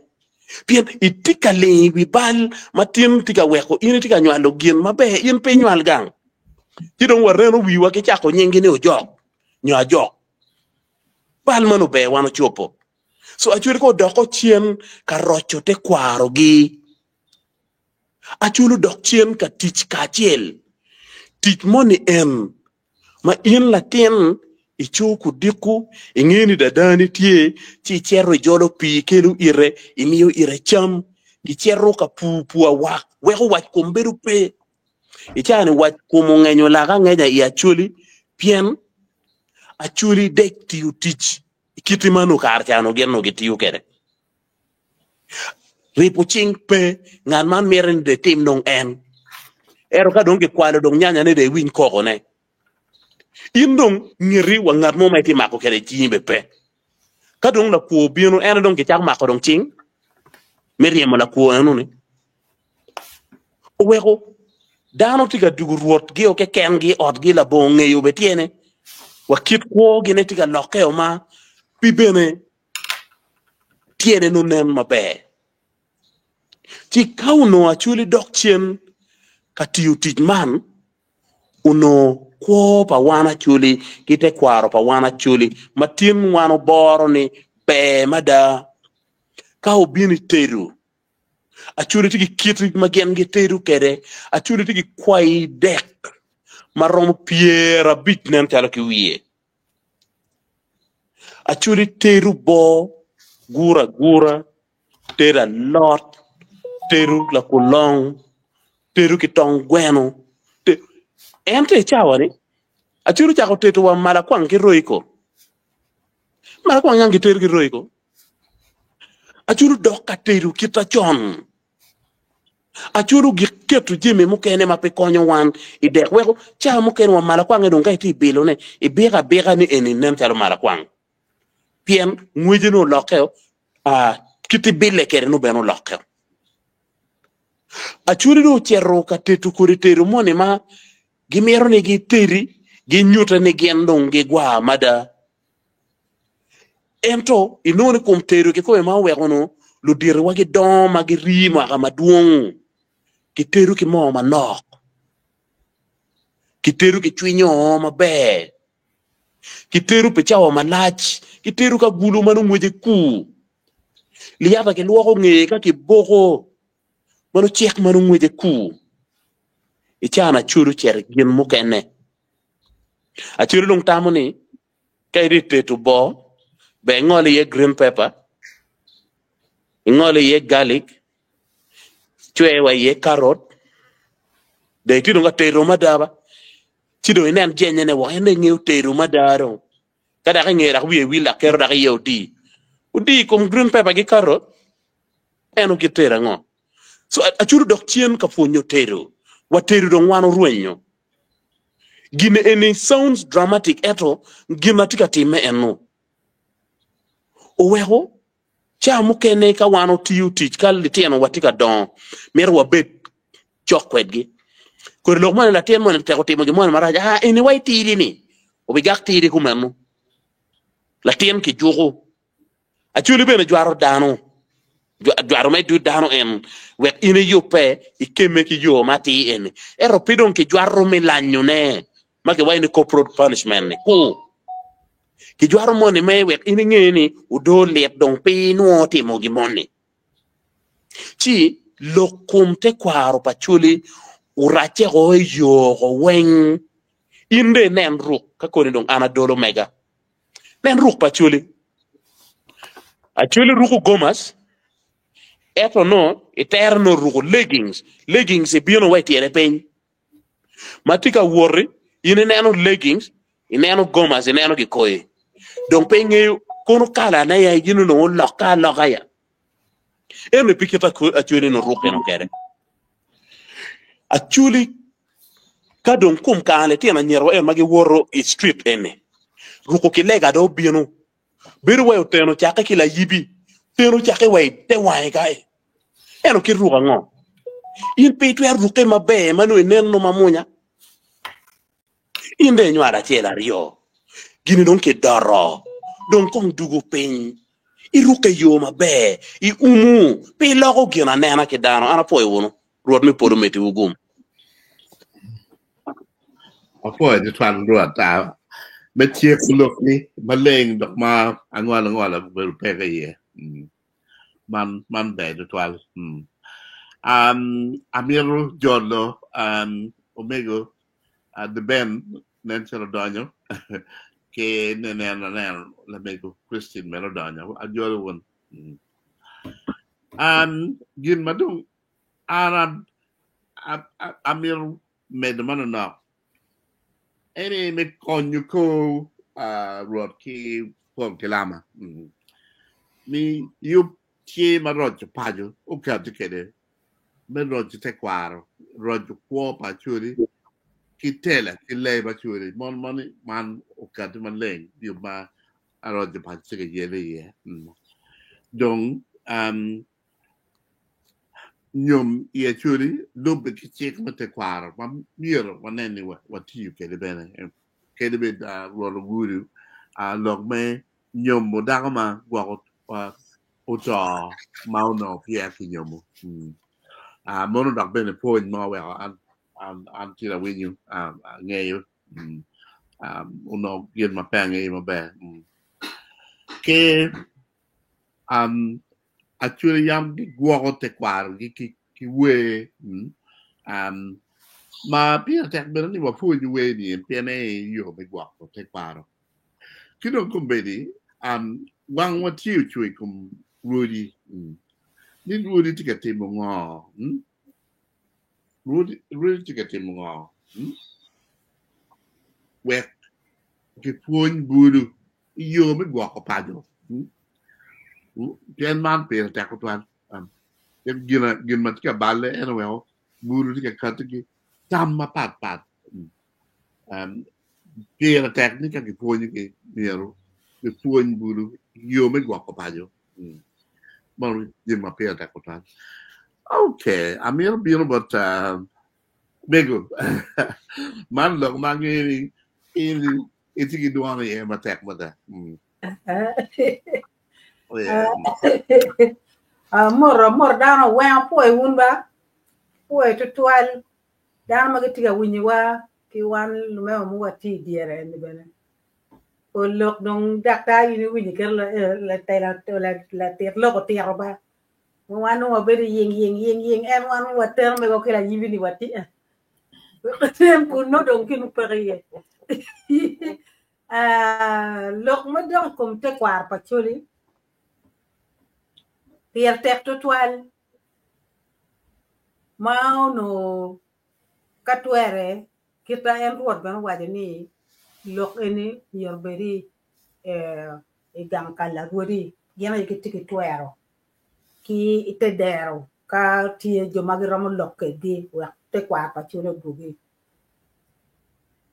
Pien itye ka ling i wi bal ma tin tye ka weko in itye ka nywalo gin maber, in pe inywal gang. Ci dong wareno wiwa ki cako nyingi ni ojok nyo ajok. Bal man ober wan ocobo. So acwali ka odoko cen ka roco tekwarogi. Acwalo dok cen ka tic kacel. Tic moni en ma in latin ico kudiko, ingeyo ni dadani tye, ci icito ijolo pii ikelo ite, imiyo ite cam, icito ka pur pur awak weko wac kom bedo pe. I caa-ni wac kom ongenyo lak angenya i Acholi pien Acholi dec tiyo tic i kiti ma nongo kare ca onongo gin onongo gitiyo kwede. Ripo cing pe, ngat man mito ni dong etim dong en. Ento ka dong kikwalo dong nyanyane dong iwiny kokone. In dong ngeti wa ngat mo ma itye mako kwede cingi bene pe. Ka dong lakwo obino, en aye dong kicako mako dong cing me ryemo lakwo enoni. Oweko dano tye ka dugo rwotgio kekengi i otgi labongo ngeyo bene tyene wa kit kwogine tye ka lokkeo ma pi bene tyene nongo nen maber. Ci ka onongo Acholi dok cen ka tiyo tic man, onongo kwo pa wan Acholi ki tekwaro pa wan Acholi ma tin wan oboro ni ber mada. Ka obino i tedo, Acholi tye ki kit ma gin gitedo kwede, Acholi tye ki kwai dek ma romo 50 nen calo ki wiye. Acholi tedo boo guro agura, tedo alot, tedo lakulong, tedo ki tong gweno. Ento i cawa-ni, Acholi ocako tedo wa malakwang ki royco. Malakwang yang gitedo ki royco. Acholi odok ka tedo kit acon. Acholi ogik keto jami mukene ma pe konyo wan i dek weko cawa mukene wa malakwange dong ka itye i bilone ibiko abika ni eni nen calo malakwang pien ngwece nongo olokke kit ibile kwede nongo bene olokke. Acholi dong ocito ka tedo kodi tedo moni ma gimito ni gitedi ginyute ni gin dong gigwar mada. Ento inongo ni kom tedo kikome ma oweko onongo luditowa gidongo ma girii mwaka madwong, kitedo ki moo manok, kitedo ki cwinyo maber, kitedo pi cawa malac, kitedo ka agulu ma nongo ngwece kur, liyata kilwoko ngeye ka kiboko ma nongo cek ma nongo ngwece kur. I caa-ni acwalo ocito i gin mukene. Acwalo dong tamo ni Ka itye ka tedo boo, ber ingol iye green pepper, ingol iye garlic, icwer wa iye carrot, dong itye dong ka tedo mada ba, ci dong inen jenyene woko, en dong ingeyo tedo mada dong. Ka dok ingeyo dok wiye wil dok keto dok iye odi, odi i kom green pepper ki carrot, eno kit tedo ango? So acudo dok cen ka pwonyo tedo, wa tedo dong wan orwenyo. Gin eni sounds dramatic ento gin ma tye ka timme eno oweko ca mukene ka wan otiyo tic ka litino wa tye ka dongo mito wabed cok kwedgi. Kodi lok moni latin moni tek otimo gin moni marac aa eni wa itidi ni obigak tidi kumeno latin kijuko Acholi bene jwaro dano, jwaro me dud dano en wek in iyubbe ikemme ki yo ma atir eni. Ento pe dong kijwaro me lanyone ma kiwaco ni corporal punishment ni ku. Kijwaro moni me wek in inge ni odoo lit dong pe inwo timo gin moni. Ci lok kom tekwaro pa Acholi oracce o i yo ko weng. In dong inen ruk ka koni dong an adolo mega. Nen ruk pa Acholi. Acholi ruko gomas, ento nongo itere nongo oruko leggings. Leggings ibino wa ityene piny. Ma tye ka woti, in ineno leggings, ineno gomas, ineno kikoi. Dong pe ingeyo kono kalane ya in onongo olokke aloka ya. Ento pe kit Acholi nongo rukke-nu kwede. Acholi Ka dong kom kare litino anyira wa eno ma giwoto i street eni ruko ki lega dong obino bedo wai oteno cakke ki layibi oteno cakke wa i te wange kai eno kit ruk ango in pe itwero rukke maber ma nongo ineno ma munya in dong inywalo acel aryo gini dong kidoto dong kong dugo piny irukke i yo maber iumu pe iloko gin anena ki dano an apwoyo wunu. Rwot me polo omeddiwu gum. Apwoyo tutwal Rwot me tyeko lokni maleng dok ma angolo angola obedo peke iye. Man man ber tutwal. Amito jolo omego The Ben nen calo odonyo ki neno aneno lamego Christine bene odonyo. Ajolo wun. Gin ma dong An amito medo manonok eni me konyo kor Rwot ki pol ki lama ni yub. tye ma roco paco okati kwede me roco tekwaro, roco kwo pa Acholi ki tela ki leb Acholi. Mon moni man okati maleng yub ma aroco paco tye ka yele iye. Dong um, nyom i Acholi lubbe ki cik me tekwaro ma myero wanen ni watiyo kwede bene. Kadi bed uh, Rwot ogudo uh, lok me nyomo dako ma gwoko uh, oto ma onongo peya kinyomo. Mm. Uh, mono dok bene pwony ma oweko an an an tye awinyo uh, angeyo mm. um, onongo gin ma pe angeyo maber. Mm. Ki um, actually yam gigwoko tekwarogi ki, ki wer mm. um, ma pire tek bene ni wapwony wer ni pien en yo me gwoko tekwaro. Ki dong kombeddi, um, wangwa tye ocung i kom rwodi. Mm. Ni rwodi tye ka timo ngo? Mm? Rwodi, rwodi tye ka timo ngo? Mm? Wek kipwony bulu i yo me gwoko paco. Mm? Mm? Pien man pire tek tutwal. Um, pien gin, gin ma tye ka balle en oweko bulu tye ka kati ki tam mapat pat. Mm. Um, pire tek ni ka kipwonyogi myero gipwony bulu yo me gwoko paco. Mm. Mano jami ma pire tek tutwal. Okay, amito bino bot uh, mego. Man lok ma angeyo ni in itye ki dwon iye matek mada. Mm. Yeah. Mot mot dano weng apwoyo wun ba apwoyo tutwal dano ma gitye ka winyowa ki wan lumema ma watye i dyere eni bene pol lok dong daktar in iwinyo kit latela latit lok otito ba wan dong wabedo ying ying ying ying en wan watero mego ki layibi ni wati en kun nongo dong kinu peke iye lok madok i kom tekwaro pa Acholi pire tek tutwal ma onongo ka twere kit ma en Rwot bene owaco ni lok eni myero obed i gang kal arwodi gin aye gitye ki twero ki i te dero ka tye jo ma giromo lok kwedgi wek tekwaro pa Acholi odwogi.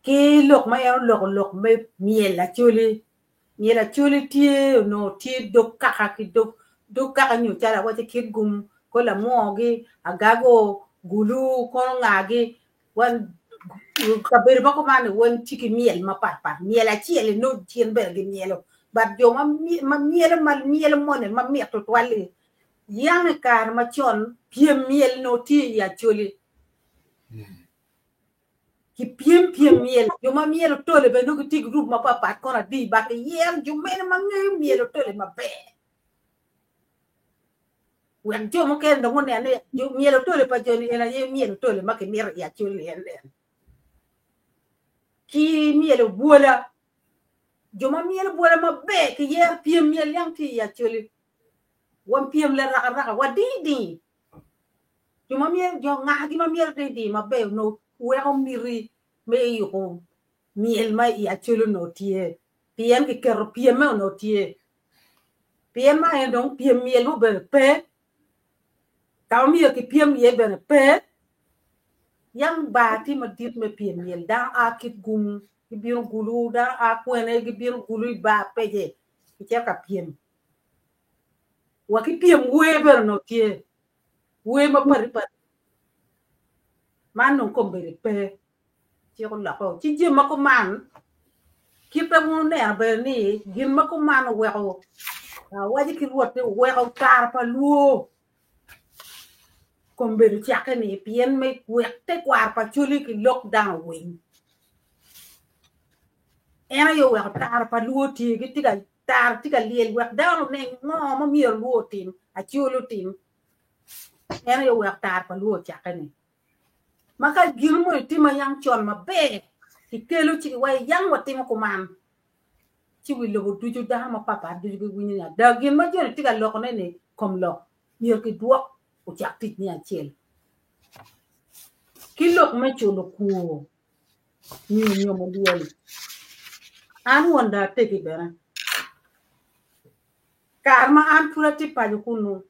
Ki lok ma en oloko lok me myel Acholi Myel Acholi tye onongo tye dog kaka ki dog dog kaka nyo calo awaci kit gum kor lamwogi agago gulu kono ngagi wan kabedo ma kuman ni weng tye ki myel mapat pat myel acel ni nongo gin bene gimyelo but jo ma myelo ma myelo moni ma mit tutwal-li yang i kare macon pyem myel onongo tye i Acholi. Ki pyem pyem myel, jo ma myelo tole bene nongo gitye i gurup mapatpat kono adi but iyero jo mene ma ngeyo myelo tole maber wek jo mukene dong gunen ni jo myelo tole pa joni en aye myelo tole ma kimito i Acholi en en. Ki myelo bwola, jo ma myelo bwola maber kiyero pyem myel yang tye i Acholi wan pyem larakaraka wadidi Jo ma myero jo ngagi ma myero te di maber onongo weko miti me yubo myel ma i Acholi onongo tye pien kiketo pyemme onongo tye pien ma en dong pyem myel mo bene pe ka ma myero kipyem iye bene pe yam bar tye madit me pyem myel dano a kit gum gibino gulu dano a kwene gibino gulu i bar pece gicito ka pyem. Wa ki pyem wer bene onongo tye, wer mapatpat. Man dong kombeddi pe, cik olokke. Ci jami ma kuman, kit ma wun wuneno bene ni gin ma kuman oweko awaco ki Rwot ni oweko kare pa lwor kombeddi ocakke ni pien me wek tekwaro pa Acholi ki lok dano owiny. En aye oweko tara pa lwor tye gitye ka Tara tye ka lyel wek dano onen ngo ma myero lwor otim, acol otim. En aye oweko tara pa lwor ocakke-ni. Ma ka gin moni tye ma yang con maber, kikelo ci giwaco yang watimo kuman, ci wi lobo ducu dano mapatpat ducu giwinyo ni ada gin ma joni tye ka lokone-ni kom lok myero kidwok ocak tic me acel. Ki lok me culo kwor. nyo nyomo lyel. An won dong ategi bene. Kare ma an pud atye paco kunnu,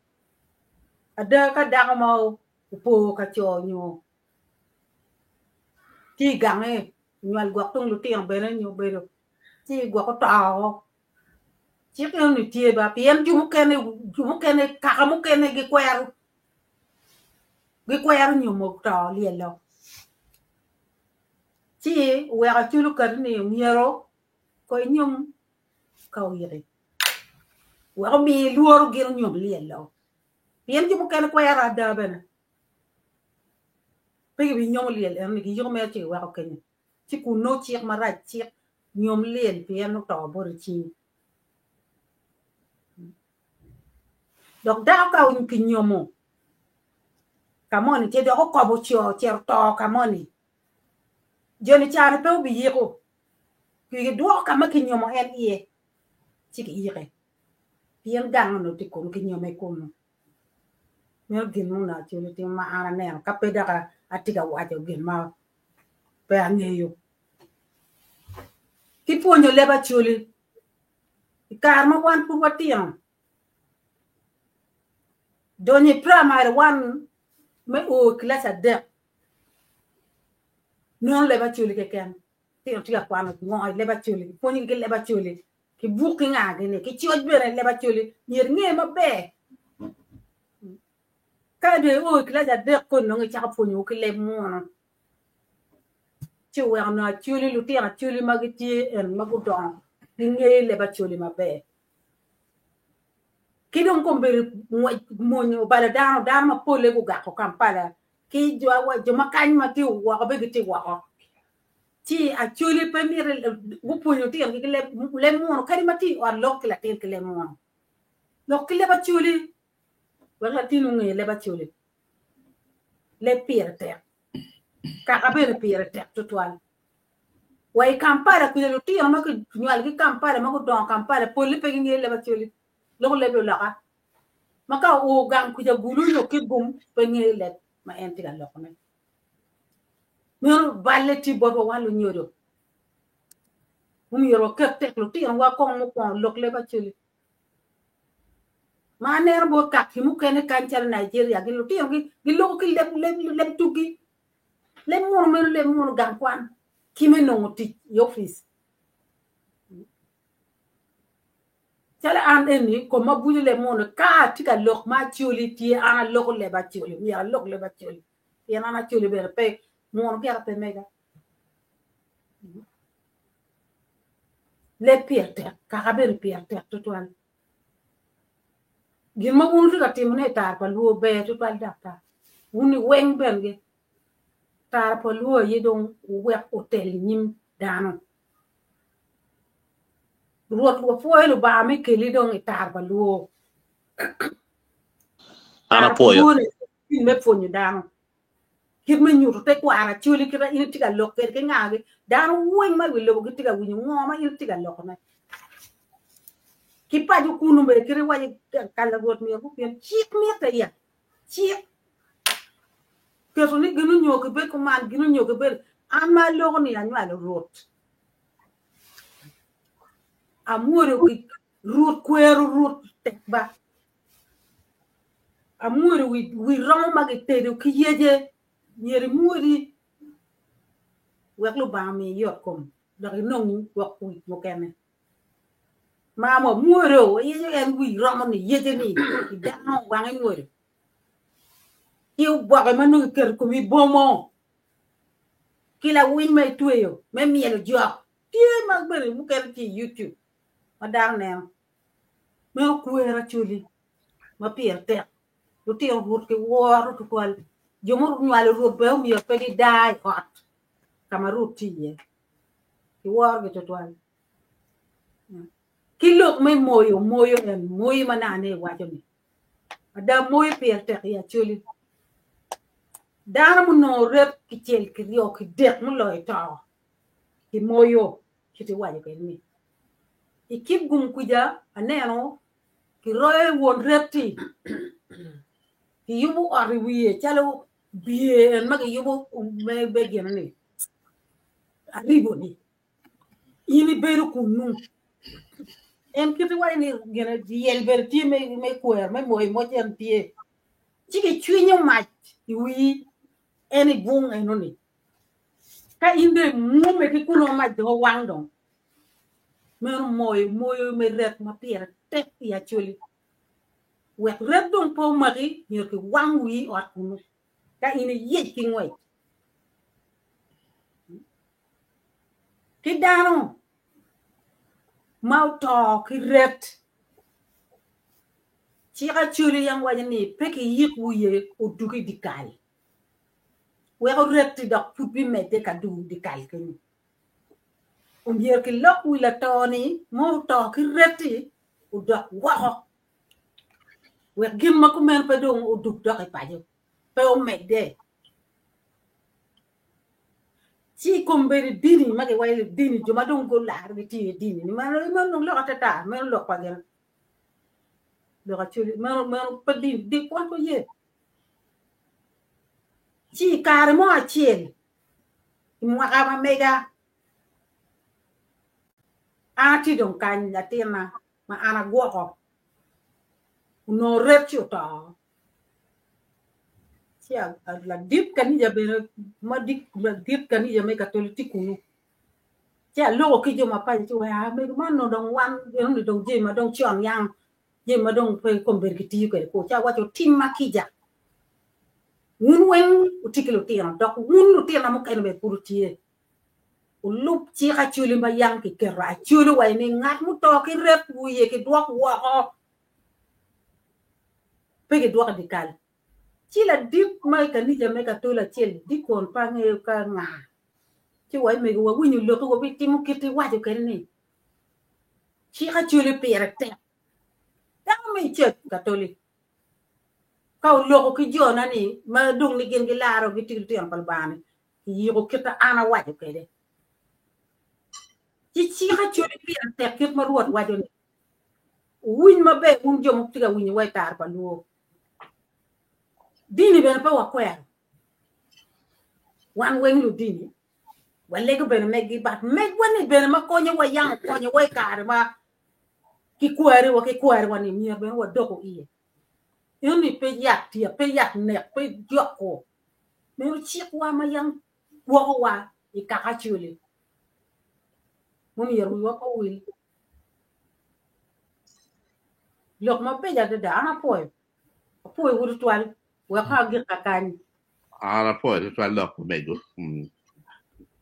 ada ka dako mo opo ka co nyo tye i gange onywal gwok tung lutino bene nyo obedo ci gwok oto woko. Cik enoni tye ba pien jo mukene jo mukene kaka mukene gikwero gikwero nyomo to lyelo ci oweko aculo kati ni myero ko inyom ka oyiki wek omi lworo gin onyom lyelo pien jo mukene kwero ada bene pe gibinyomo lyel enoni giyiko mere ci giweko kenyo ci kun nongo cik marac cik nyom lyel pien oto bot icingi dok dako ka kinyomo ka moni ce dok okobo co ocito oto ka moni joni cani pe obiyiko gidwoko ka ma kinyomo en iye ci kiyike pien gang onongo tye kunu kinyome kunu meno gin ma onongo Acholi timo ma an aneno ka pe dok atye ka waco gin ma pe angeyo ki pwonyo leb Acholi i kare ma wan pud watino donyo i primary one me o i kilaci adek nongo leb Acholi keken Lutino tye ka kwano ngo i leb Acholi, kipwonyogi ki leb Acholi, ki buk ki nga gini, ki coc bene i leb Acholi, myero inge maber. Ka dong io i kilaci adek koni nongo icako pwonyowu ki leb munu. Ci oweko nongo Acholi, lutino Acholi ma gitye eni ma gudongo gingeyo leb Acholi maber. Ki dong kombeddi ngwec mony obalo dano, dano mapolle gugako Kampala ki jo ma kany ma tye woko bene gitye woko. Ci Acholi pe miti gupwonyo lutinogi ki leb munu kadi ma tye i ot lok ki latin ki leb munu. Lok ki leb Acholi wek latin onge leb Acholi. Leb pire tek. Kaka bene pire tek tutwal. Wa i Kampala kwija lutino ma kinywalogi Kampala ma gudongo Kampala polle pe gingeyo leb Acholi, loko leb luloka. Ma ka oo gang kwija Gulu nyo Kitgum pe ngeyo leb ma en tye ka lokone. Meno balle tye botwa wan lunyodo. Omyero waket tek lutinowa kong mukwongo lok leb Acholi. Ma aneno bot kaki mukene kany calo Nigeria gin lutinogi giloko ki leb leb leb tugi. Leb munu meno leb munu gang kwan ki me nongo tic i opic. Calo an eni kom ma buco leb munu ka atye ka lok ma Acholi tye an aloko leb Acholi myero alok leb Acholi pien an Acholi bene pe munu gire pe mega. Leb pire tek kaka bene pire tek tutwal. Gin ma wun wutye ka timone i tara pa lwor ber twatwal daktar. Wun iweng bengi tara pa lwor aye dong wuwek otel i nyim dano. Rwot wapwoyo Lubanga me keli dong i tara pa lwor. An Tara pa apwoyo. lwor ni me pwonyo dano. Kit me nyuto tekwaro Acholi kit ma in itye ka lok kwede ki ngagi, dano weng ma i wi lobo gitye ka winyo ngo ma in itye ka lokone. Ki paco kunu bene kit iwaco kala Rwot myero gupim cik mitte ya, cik keto ni gin onyo gibed kuman gin onyo gibed an ma aloko ni anywalo Rwot amwodo Rwot kwero Rwot tek ba. Amwodo wi romo ma gitedo ki yece, myero imwodi wek Lubanga omi iyot kom dok inong gwok wic mukene. Ma wamwodo wayeco en wi romo-ni yece-ni i dano wang imwodo ki oboke ma nongo iketo i komi bomo ki lawiny ma itweyo me myelo jok tye ma bene mukene tye i YouTube ma dano neno. Meno kwer Acholi ma pire tek. Lutino rwot giworo tutwal. Jo ma onywalo rwot bene omyero pe gidaa i ot ka ma rwot tye iye. Giworogi tutwal. Ki lok me moyo, moyo en moyo ma nane iwaco-ni. Ada moyo pire tek i Acholi. Dano munongo ret kicel kiryo kidek muloyo to kimoyo kit iwaco kwede ni. I Kitgum kuca aneno kiroyo won ret-ti kiyubo ot i wiye calo biye en ma kiyubo me gine-ni aribo-ni in ibedo kunnu. En kite waco ni gine yel bene tye me kwer me moyo moc en tye. Ci gicwinyo mac i wii en i bung enoni. Ka in dong imwome ki kunu ma mac dong owang dong, meno moyo moyo me ret ma pire tek i Acholi. Wek ret dong pe omaki, myero kiwang wii i ot kunu ka in iyec ki ngwec. Ki dano ma oto ki ret, cik Acholi yam waco ni pe kiyik wiye odug i dyekal. Weko ret-ti dok pud bimedde ka dugo dyekal kenyo. Omyero kilok wi lato-ni ma oto ki ret-ti odok woko wek gin ma kumeno pe dong odug dok i paco, pe omedde. Ci i kombeddi dini ma giwaco ni dini jo ma dong gularo gitye i dini ni meno dong lok atata meno lok pa gin lok acoli meno meno pe dini dini kwan pe ye. Ci i kare mo acel i mwaka ma mega an atye dong kany latinna ma an agwoko onongo ret ci oto ci ladit kanija bene madit kanija me katoli tye kunu ci aloko ki jo ma paco ci owaco aa mego man onongo dong wan enoni dong jami ma dong con yang jami ma dong pe kombeddi kitiyo kwede kwo ci awaco timma kica wun weng wutye ki lutino dok wun lutina mukene bene pud wutye wulub cik acoli ma yam kiketo acoli owaco ni ngat muto ki ret wiye kidwok woko pe kidwoko i dyekal ci ladit ma i kanica me katoli acel dikon pe angeyo ka nga ci owaco mego wawinyo lokki wabitimo kit iwaco kwede ni Cik Acholi pire tek. Dano me i church Katoli ka oloko ki jona ni ma dong ni gin gilaro gitye ki lutino pa Lubanga ni kiyiko kit ma an awaco kwede. Ci cik Acholi pire tek kit ma Rwot waco ni wuwiny maber wun jo ma tye ka winyo wa i kare pa lwor. Dini bene pe wakwero. Wan weng ludini Walego bene meggi, but megwa-ni bene ma konyowa yam okonyowa i kare ma kikwariwa ki kwariwa-ni myero bene wadoku iye. Eno-ni pe yat tye, pe yat nek, pe joko. Meno cikwa ma yam gwokowa i kaka Acholi. Myero wiwa pe owil. Lok mabeco adada, an apwoyo. Apwoyowu tutwal. Wek kong agik kakany. An apwoyo tutwal lok pa mego.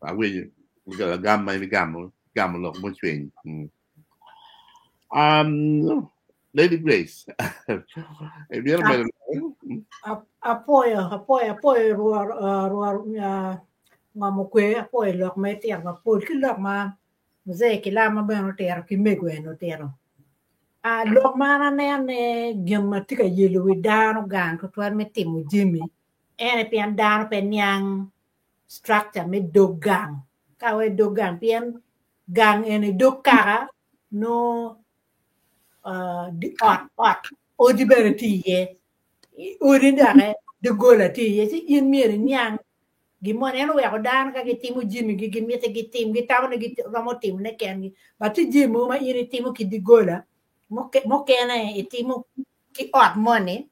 Awinyo lagam ma in igamo, igamo lok mucwiny. Um, Lady Grace, ibino medo lok? Apwoyo, apwoyo, apwoyo rwor, rwor ngom okwe, apwoyo lok ma itito mapol ki lok ma Mzee Kilama bene otito ki mego en otito. Lok ma an aneno ni gin ma tye ka yelo wi dano gang tutwal me timo jami ene pien dano pe niang structure me dog gang ka wa i dog gang pien gang eni dog kaka nongo ot ot odi bene tye iye odi doki doggola tye iye ci in myero iniang Gin moni en oweko dano ka gitimo jamigi gimiti gitim gitamo ni giromo timone kengi but tye jami mogo ma in itimo ki doggola mukene itimo ki ot moni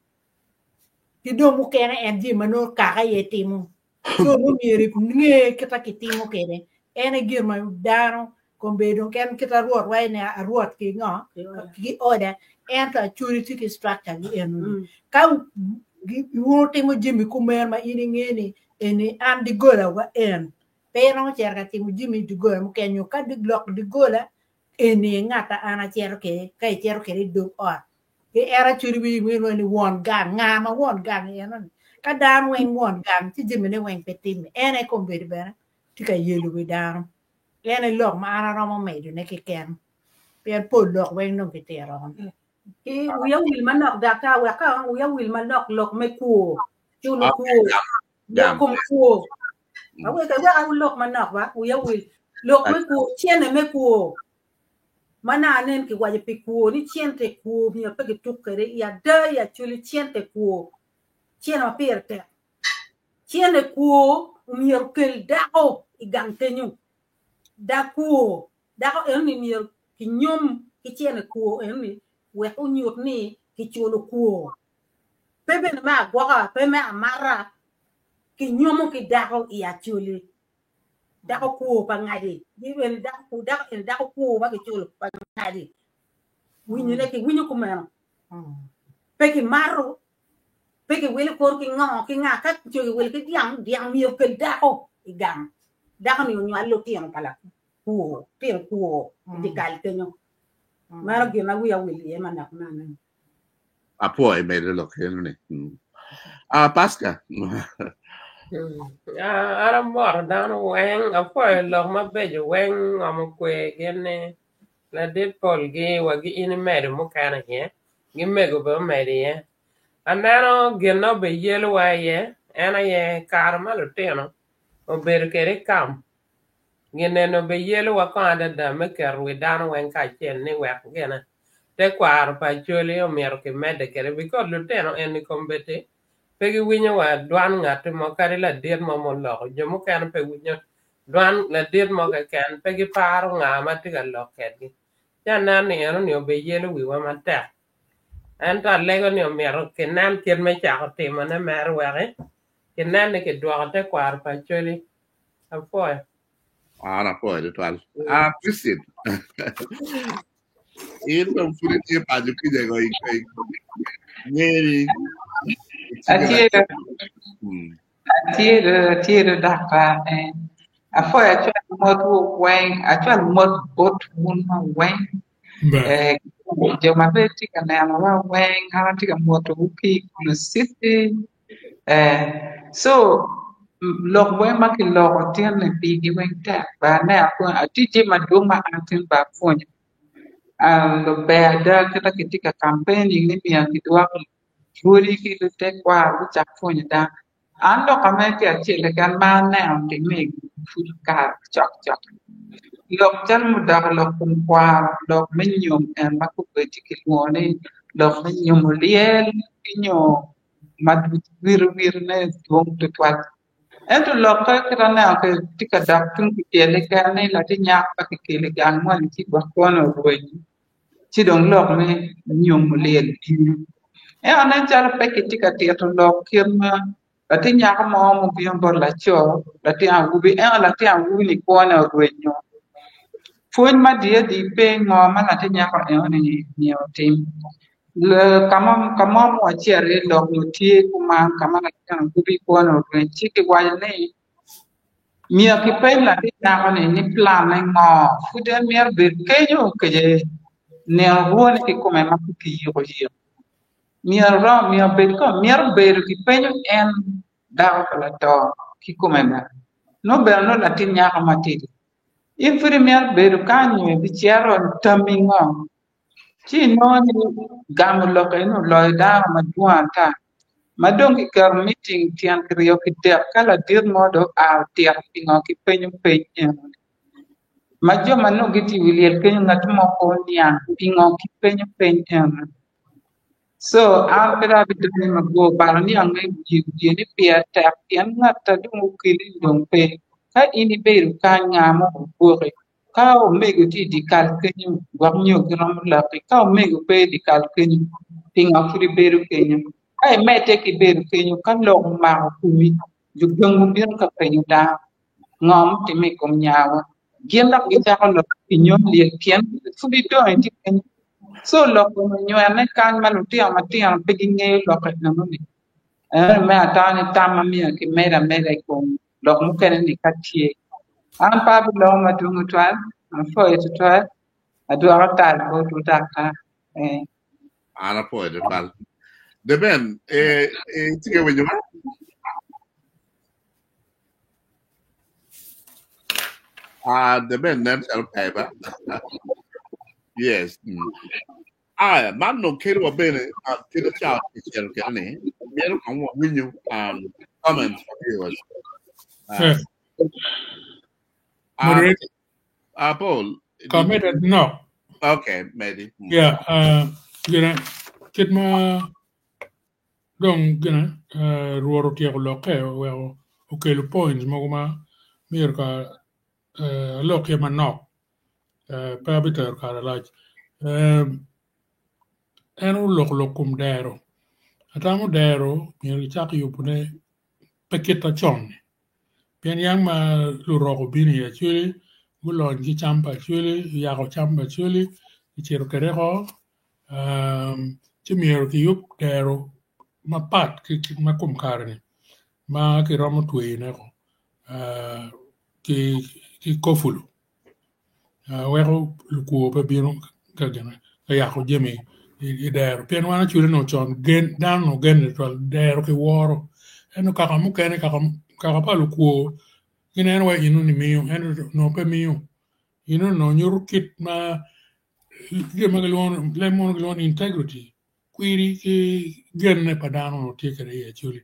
ki dong mukene en jami ma nongo kaka aye timo so nongo myero inge kit ma kitimo kwede en aye gin ma dano kombeddi dong en kit ma rwot waco ni arwot ki ngo ki oda ento acholi tye ki structure gi enoni ka wun wutimo jami kumeno ma in inge ni eni an doggola wa en pe iromo cito ka timo jami i doggola mukene nyo ka lok doggola eni ngat ma an acito kwede ka icito kwede i dog ot ki en acholi wii winyo ni won gang nga ma won gang enoni ka dano weng won gang ci jamine weng pe timme en aye kombeddi bene tye ka yelo wi dano En aye lok ma an aromo medone keken, pien pol lok weng dong kitito. Ki wiya wil manok daktar wek ka wiya wil manok lok me kwo culo kwo lok kom kwo awek awek lok manok ba wiya wil lok me kwo cene me kwo ma na anen kiwaco pi kwo ni cente kwo myero pe kituk kwede i ada i acholi cente kwo cene ma pire tek Cene kwo omyero okel dako i gang kenyo. Dak kwo, dako enoni myero kinyom ki cene kwo eni wek onyut ni kiculo kwo. Pe bene me agwoka, pe me amata, kinyomo ki dako i Acholi. Dako kwo pa ngadi, eni dako kwo ma kiculo pa ngadi. Winyone kiwinyo kumeno. Pe kimato, pe kiwilo kor ki ngo ki nga ka co kiwilo ki dyang, dyang myero okel dako i gang. Dako-ni onywal lutino pa lakwo, lutino kwo i dye kal kenyo. Meno gin ma wiya owil iye manok nene. Apwoyo imedo lok eno ni. Ah, Pastor. An amoto dano weng, apwoyo lok mabeco weng ngomo kwe gin ni ladit polgi wa gi in imedo mukene iye, gi mego bene omedo iye. Aneno gin ma obiyelowa iye en aye kare ma lutino obedo kwede i kam Gin eni obiyelowa kong adada me keto wi dano weng kacel ni wek gine tekwaro pa Acholi omyero kimedde kwede bikos lutino eni kombeddi pe giwinyo wa dwan ngatti mo kadi ladit mo muloko jo mukene pe winyo dwan ladit mo keken pe giparo nga ma tye ka lok kwedgi ci aneno ni enoni obiyelo wiwa matek ento alego ni omyero kinen kit me cako timone mere weki kinen ni kidwoko tekwaro pa Acholi. Apwoyo. An apwoyo tutwal. Ah, Christine. In dong pud itye paco kica go i ngeri. Atye atye atye daktar eh. Apwoyo acwalo mot wu weng acwalo mot bot wun ma weng eh, jo ma bene tye ka nenowa weng an atye ka motowu ki i Gulu City Eh, so lok weng ma kiloko tin-ni pigi weng tek ba aneno kong atye jami madwong ma an tin ba apwonyo ah, ber ada kit ma kitye ka campaigning ni myero kidwok rwodi ki lutekwaro gucak pwonyo dano. An lok ame tye acel keken ma aneno timme i pud kare cokcok lok calo mudok i lok kom kwaro lok me nyom en ma kobedi kilwongo ni lok me nyomo lyel ki nyo ma wirowirone dwong tutwal. Ento lokke kit aneno kwede tye ka dok tung kicel keken ni latin nyako ka kikelo i gang moni ci gwok kwone orwenyo ci dong lok me nyomo lyel bino. Ento nen calo pe kitye ka tito lok kit ma latin nyako mo mubino bot laco latin awobi ento latin awobi-ni kwone orwenyo. Pwony ma diye adi pe ngo ma latin nyako enoni myero otim. Ka mo ma wacito iye lok nyo tye kuman ka ma latin awobi kwone orweny ci kiwaco ni myero kipeny latin nyako-ni ni planne ngo pud en myero obed kenyo kece nino rwone kikome ma pe kiyiko yik myero bed myero bedo kipenyo en dako pa lato kikome bene nongo bene nongo latin nyako matidi in pud imito bedo kany nyo ibicito tammi ngo? Ci inongo ni gamo lok eni oloyo dano madwong ata ma dong kiketo miting tyen kiryo kidek ka ladit mo dong oa otito pingo kipenyo peny eno-ni ma jo ma nongo gitye i wi lyel kenyo ngat mo pe oniang pingo kipenyo peny eno-ni. Co an pe dong abidonyo mabor balo niange i wiye wiye ni pire tek pien ngat a dong okeli ni dong pe ka in ibedo kany nga mo ogwoki Ka omego tye i dyekal kenyo, gwok nyo giromo loki. Ka omego pe i dyekal kenyo, pingo pud ibedo kenyo? Ka imedde ki bedo kenyo, ka lok omako komi, jo gangi bino ka penyo dano, Ngo mutimme i kom nyawa? Gin dok gicako lok pi nyom lyel pien pud idongo itye kenyo. Co lok kome onywene kany ma lutino matino pe gingeyo lokke enoni. Ento me ata ni tam ma myero kimed ameda i kom lok mukene ni ka tye. An pe abiloko madwong tutwal, apwoyo tutwal, adwoko tal botwu daktar. Eh. An apwoyo tutwal. Deben, eh, eh, itye ka winyo ma? Ah, Deben nen calo pe ba? Yes. Aya, man dong kelo wa bene uh, kelo ca kicito kene ni myero kong wawinyo comments from viewers. Moderator. Paul. Comment no. Okay, maybe. Yeah, gina kit ma dong gina Rwot otyeko lokke oweko okelo points mogo ma myero ka alok iye manok pe abitero kare malac. En oloko lok kom dero. Atamo dero myero kicak yubone pe kit macon-ni pien yang ma lurok obino i Acholi gulony ki cam pa Acholi guyako cam pa Acholi gicito kwede oko ci myero kiyub dero mapat ki kit ma kom kare-ni ma kiromo tweyone oko ki kopulo. Weko lukwo pe bino ka yako jami i dero pien wan acwali onongo con dano onongo genne tutwal dero ki woro ento kaka mukene kaka pa lukwo gineno wai enoni miyo ento onongo pe miyo enoni onongo nyuto kit ma gin ma leb munu kilwongo ni integrity kwiri ki genne pa dano onongo tye kwede i acholi.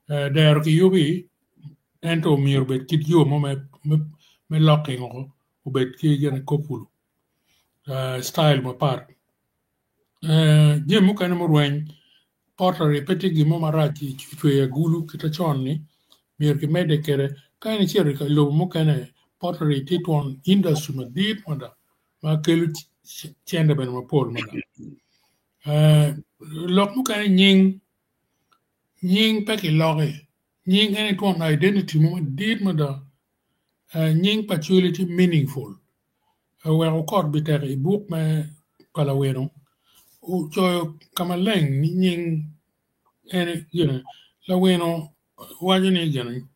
Dero kiyubi ento myero obed kit yo mo me locking woko obed ki gine kopulo citayil mapat. Jami mukene murweny pottery pe tye gin mo marac i cweyo agulu kit macon-ni myero kimedde kwede ka in icito i lobo mukene pottery tye twon industry madit mada ma kelo cente bene mapol mada. Lok mukene nying, nying pe kiloki, nying eni twon identity mo madit mada, nying pa Acholi tye meaningful oweko kot bitek i buk me pa laweno ocoyo ka maleng ni nying eni gine laweno waco ni gin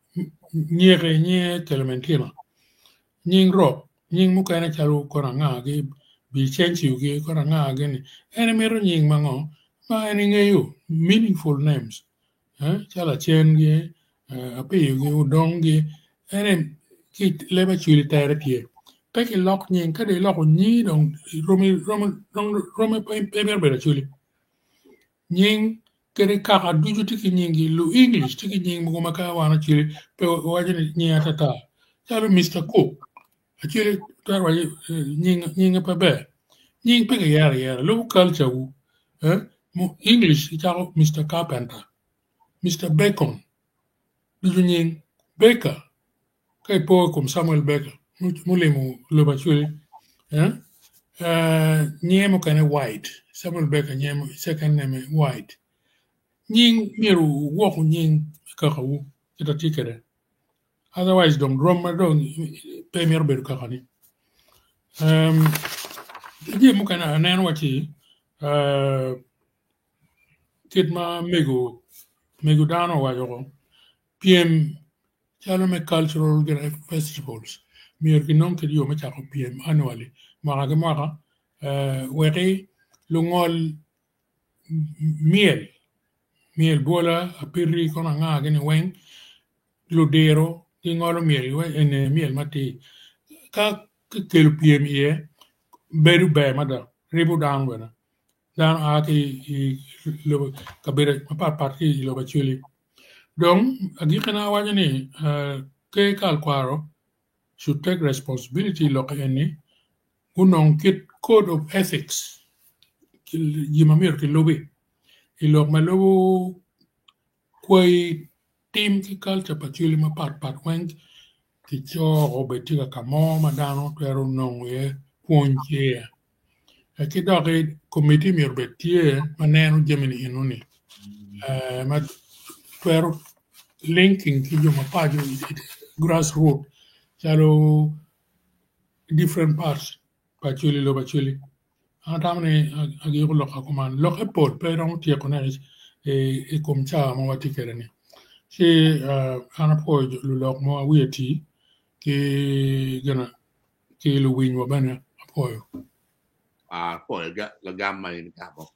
nyeke nyinge Clementina nying rok nying mukene calo kono anga-gi Vicencio-gi kono anga-gi ni en mito nying ma ngo ma en ngeyo meaningful names calo Acen-gi Apiyo-gi Odong-gi ene ki leb Acholi tere tye pe kilok nying ka dong iloko nyingi dong romi pe mito bedo Acholi. Nying kede kaka ducu tye ki nyinggi, lu English tye ki nying mogo ma ka wan acwali pe wawaco ni nying atata calo Mister Cook acwali twero waco ni nyinge pe ber. Nying pe kiyero ayera lubo culture wu English kicako Mister Carpenter, Mister Bacon ducu nying Baker Ka ipo i kom Samuel Baker mulimo lobo Acholi, nyinge mukene White, Samuel Baker nyinge second name White. Nying myero wugwok nying me kakawu kit atye kwede. Otherwise dong rwom ma dong pe mito bedo kakani. Jami mukene aneno waci kit ma mego dano owaco pyem calo me cultural festivals myero kinong kit yo me cako pyem annually mwaka ki mwaka weki lungol myel, myel bwola, apiti kono anga gini weng ludiro gingolo myel eni myel matir ka kikelo pyem iye bedo ber mada ribo dano bene dano a ki i kabedo mapatpat ki i lobo Acholi. Dong agikkine awaco ni ker kalkwaro should take responsibility i lok eni gunong kit code of ethics gin ma myero kilubi i lok ma lubo kwayi tim ki culture pa Acholi mapat pat weng kicoko obed tye ka mo ma dano twero nongo iye pwony ki iye. Ki doki komiti myero obed tye ma neno jami-ni enoni ma twero linking ki jo ma paco grass root calo different parts pa Acholi lobo Acholi. An atamo ni agiko lok-ka kuman lokke pol pe iromo tyekone i kom cawa ma watye kwede-ni ci an apwoyo lulok ma wiye oti ki gina ki luwinywa bene apwoyo. Ah, apwoyo lagam ma in igamo.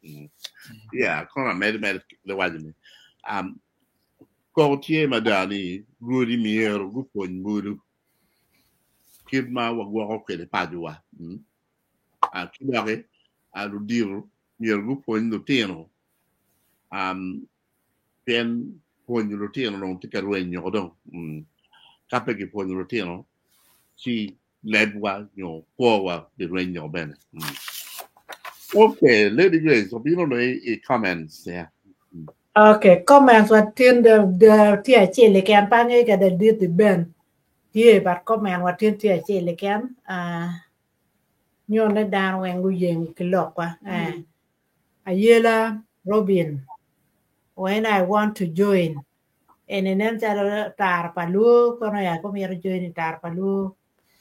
Yeah, kono amedo mere waco ni um, koko tye mada ni rwodi myero gupwony bulu kit ma wagwoko kwede pacowa. Mm. Ah, ki doki ah, ludito myero gupwony lutino um, pien pwonyo lutino dong tye ka rwenyo dong. Mm. Ka pe kipwonyo lutino ci lebwa nyo kwowa birwenyo bene. Mm. Okay, Lady Grace, obino no i comments. Yeah. Okay, comments wa tin de tye acel keken pe angeyo kede dit i Ben tye but comment wa tin tye acel keken. Nyone dano weng guyeng ki lokwa. Eh. Ayela Robin, when I want to join. Eni nen calo tara pa luo kono ya ko myero join i tara pa luo.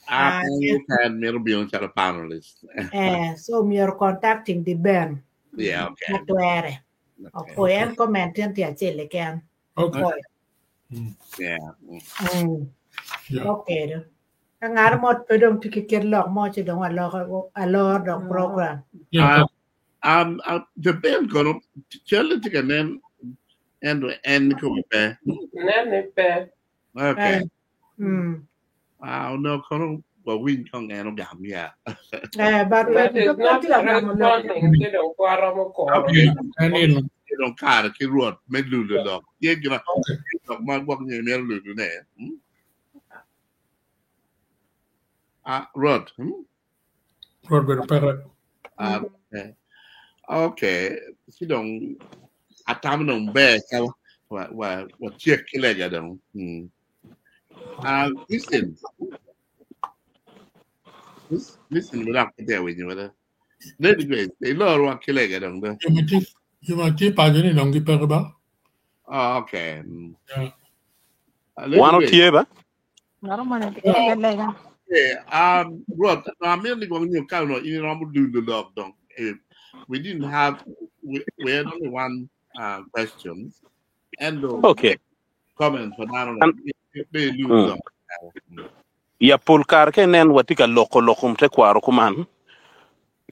Ah, kan myero bino calo panelist. Eh, so myero contacting di Ben. Yeah, okay. Matwere. Okay. Opwoyo en comment en tye acel keken. Okay. Opwoyo. Yeah. Yeah. Okay. do. Ka ngat mo pe dong tye ki kit lok mo ci dong waloko alor dok program. Yeah. The Ben kono celle tye ka nen ento en kome pe. Nen ni pe. Okay. Mm. Ah, no kono wawinj kong en ogam ya. Eh, but But pe it's pe not tye ka gamo lok. responding ci dong pe waromo kuro. Okay. En ino. Dong kare ki Rwot me lulo lok. Tye gina Okay. lok ma gwok nyo imito lulo ne. Hmm? Ah, Rwot. Hmm? Rwot bedo peke. Ah, okay. Okay. Ci dong atamo dong ber ka wa wa wa cek ki lega dong. Ah, listen. Listen, without the winyo wala. Lady Grace, ilor wa ki lega dong do. Jo ma tye jo ma tye paco ni dong gipeke ba? Oh, okay. Yeah. Lady Wan Grace. otye ba? Ngaro mo ni tye lega. Okay, Rod, no, I merely going to count on in do the log dong. We didn't have we had only one question and the Okay. comment for now. An, They lose dong. Ya pol kare ka inen watye ka loko lok kom tekwaro kuman,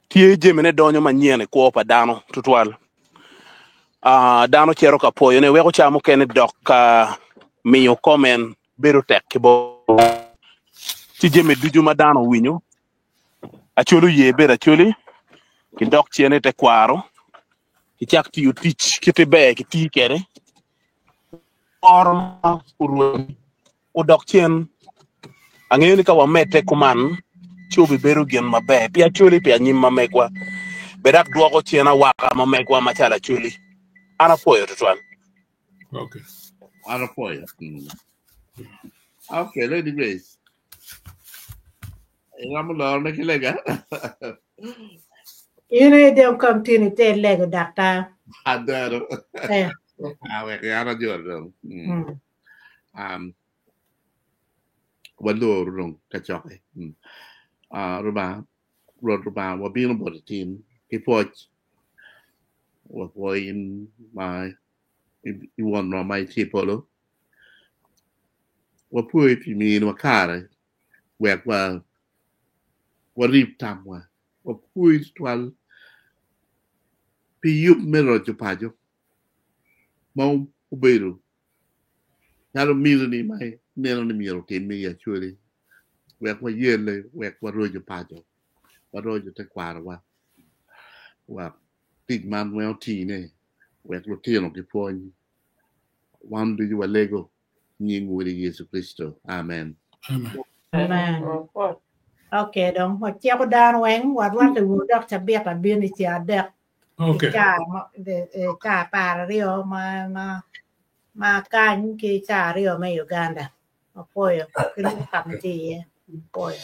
tye jamine donyo manyen i kwo pa dano tutwal. Ah, dano cito ka pwoyone weko ca mukene dok ka miyo komen bedo tek ki bot ci jami ducu ma dano owinyo Acholi oye bedo Acholi ki dok cen i tekwaro ki cak tiyo tic kite ber ki tii kwede oro ma orweny odok cen angeyo ni ka wamedde kuman ci obibedo gin maber pi Acholi pi anyim ma megwa bed dok dwoko cen awaka ma megwa macalo Acholi an apwoyo tutwal. Okay. An apwoyo. Okay, Lady Grace. Iromo loro ne ki lega. In aye dong kom tini ite lego daktar. Adaro. Eh. Ah, wek an ajol dong. Mm. Waloro dong kacokke. Ah, Rubanga, Rwot Rubanga, wabino boti tin ki pwoc. Wapwoyo in ma i wonwa ma itye i polo. Wapwoyi pi miniwa kare wek wa warib tamwa. Wapwoyi tutwal pi yub me roco paco ma obedo calo mitini ma ineno ni myero otimme i Acholi wek wayelle, wek waroco paco, waroco tekwarowa, wek tic man weng otine, wek lutino gipwony. Wan ducu walego nying Wodi Yecu Kricito. Amen. Amen. Amen. Okay, dong waciko dano weng warwatte wunu dok cabit abino i ceng adek. Okay. Ca ca 12 ma ma ma kany ki ca 2 me Uganda. Apwoyo ki lok ka ma tye iye. Apwoyo.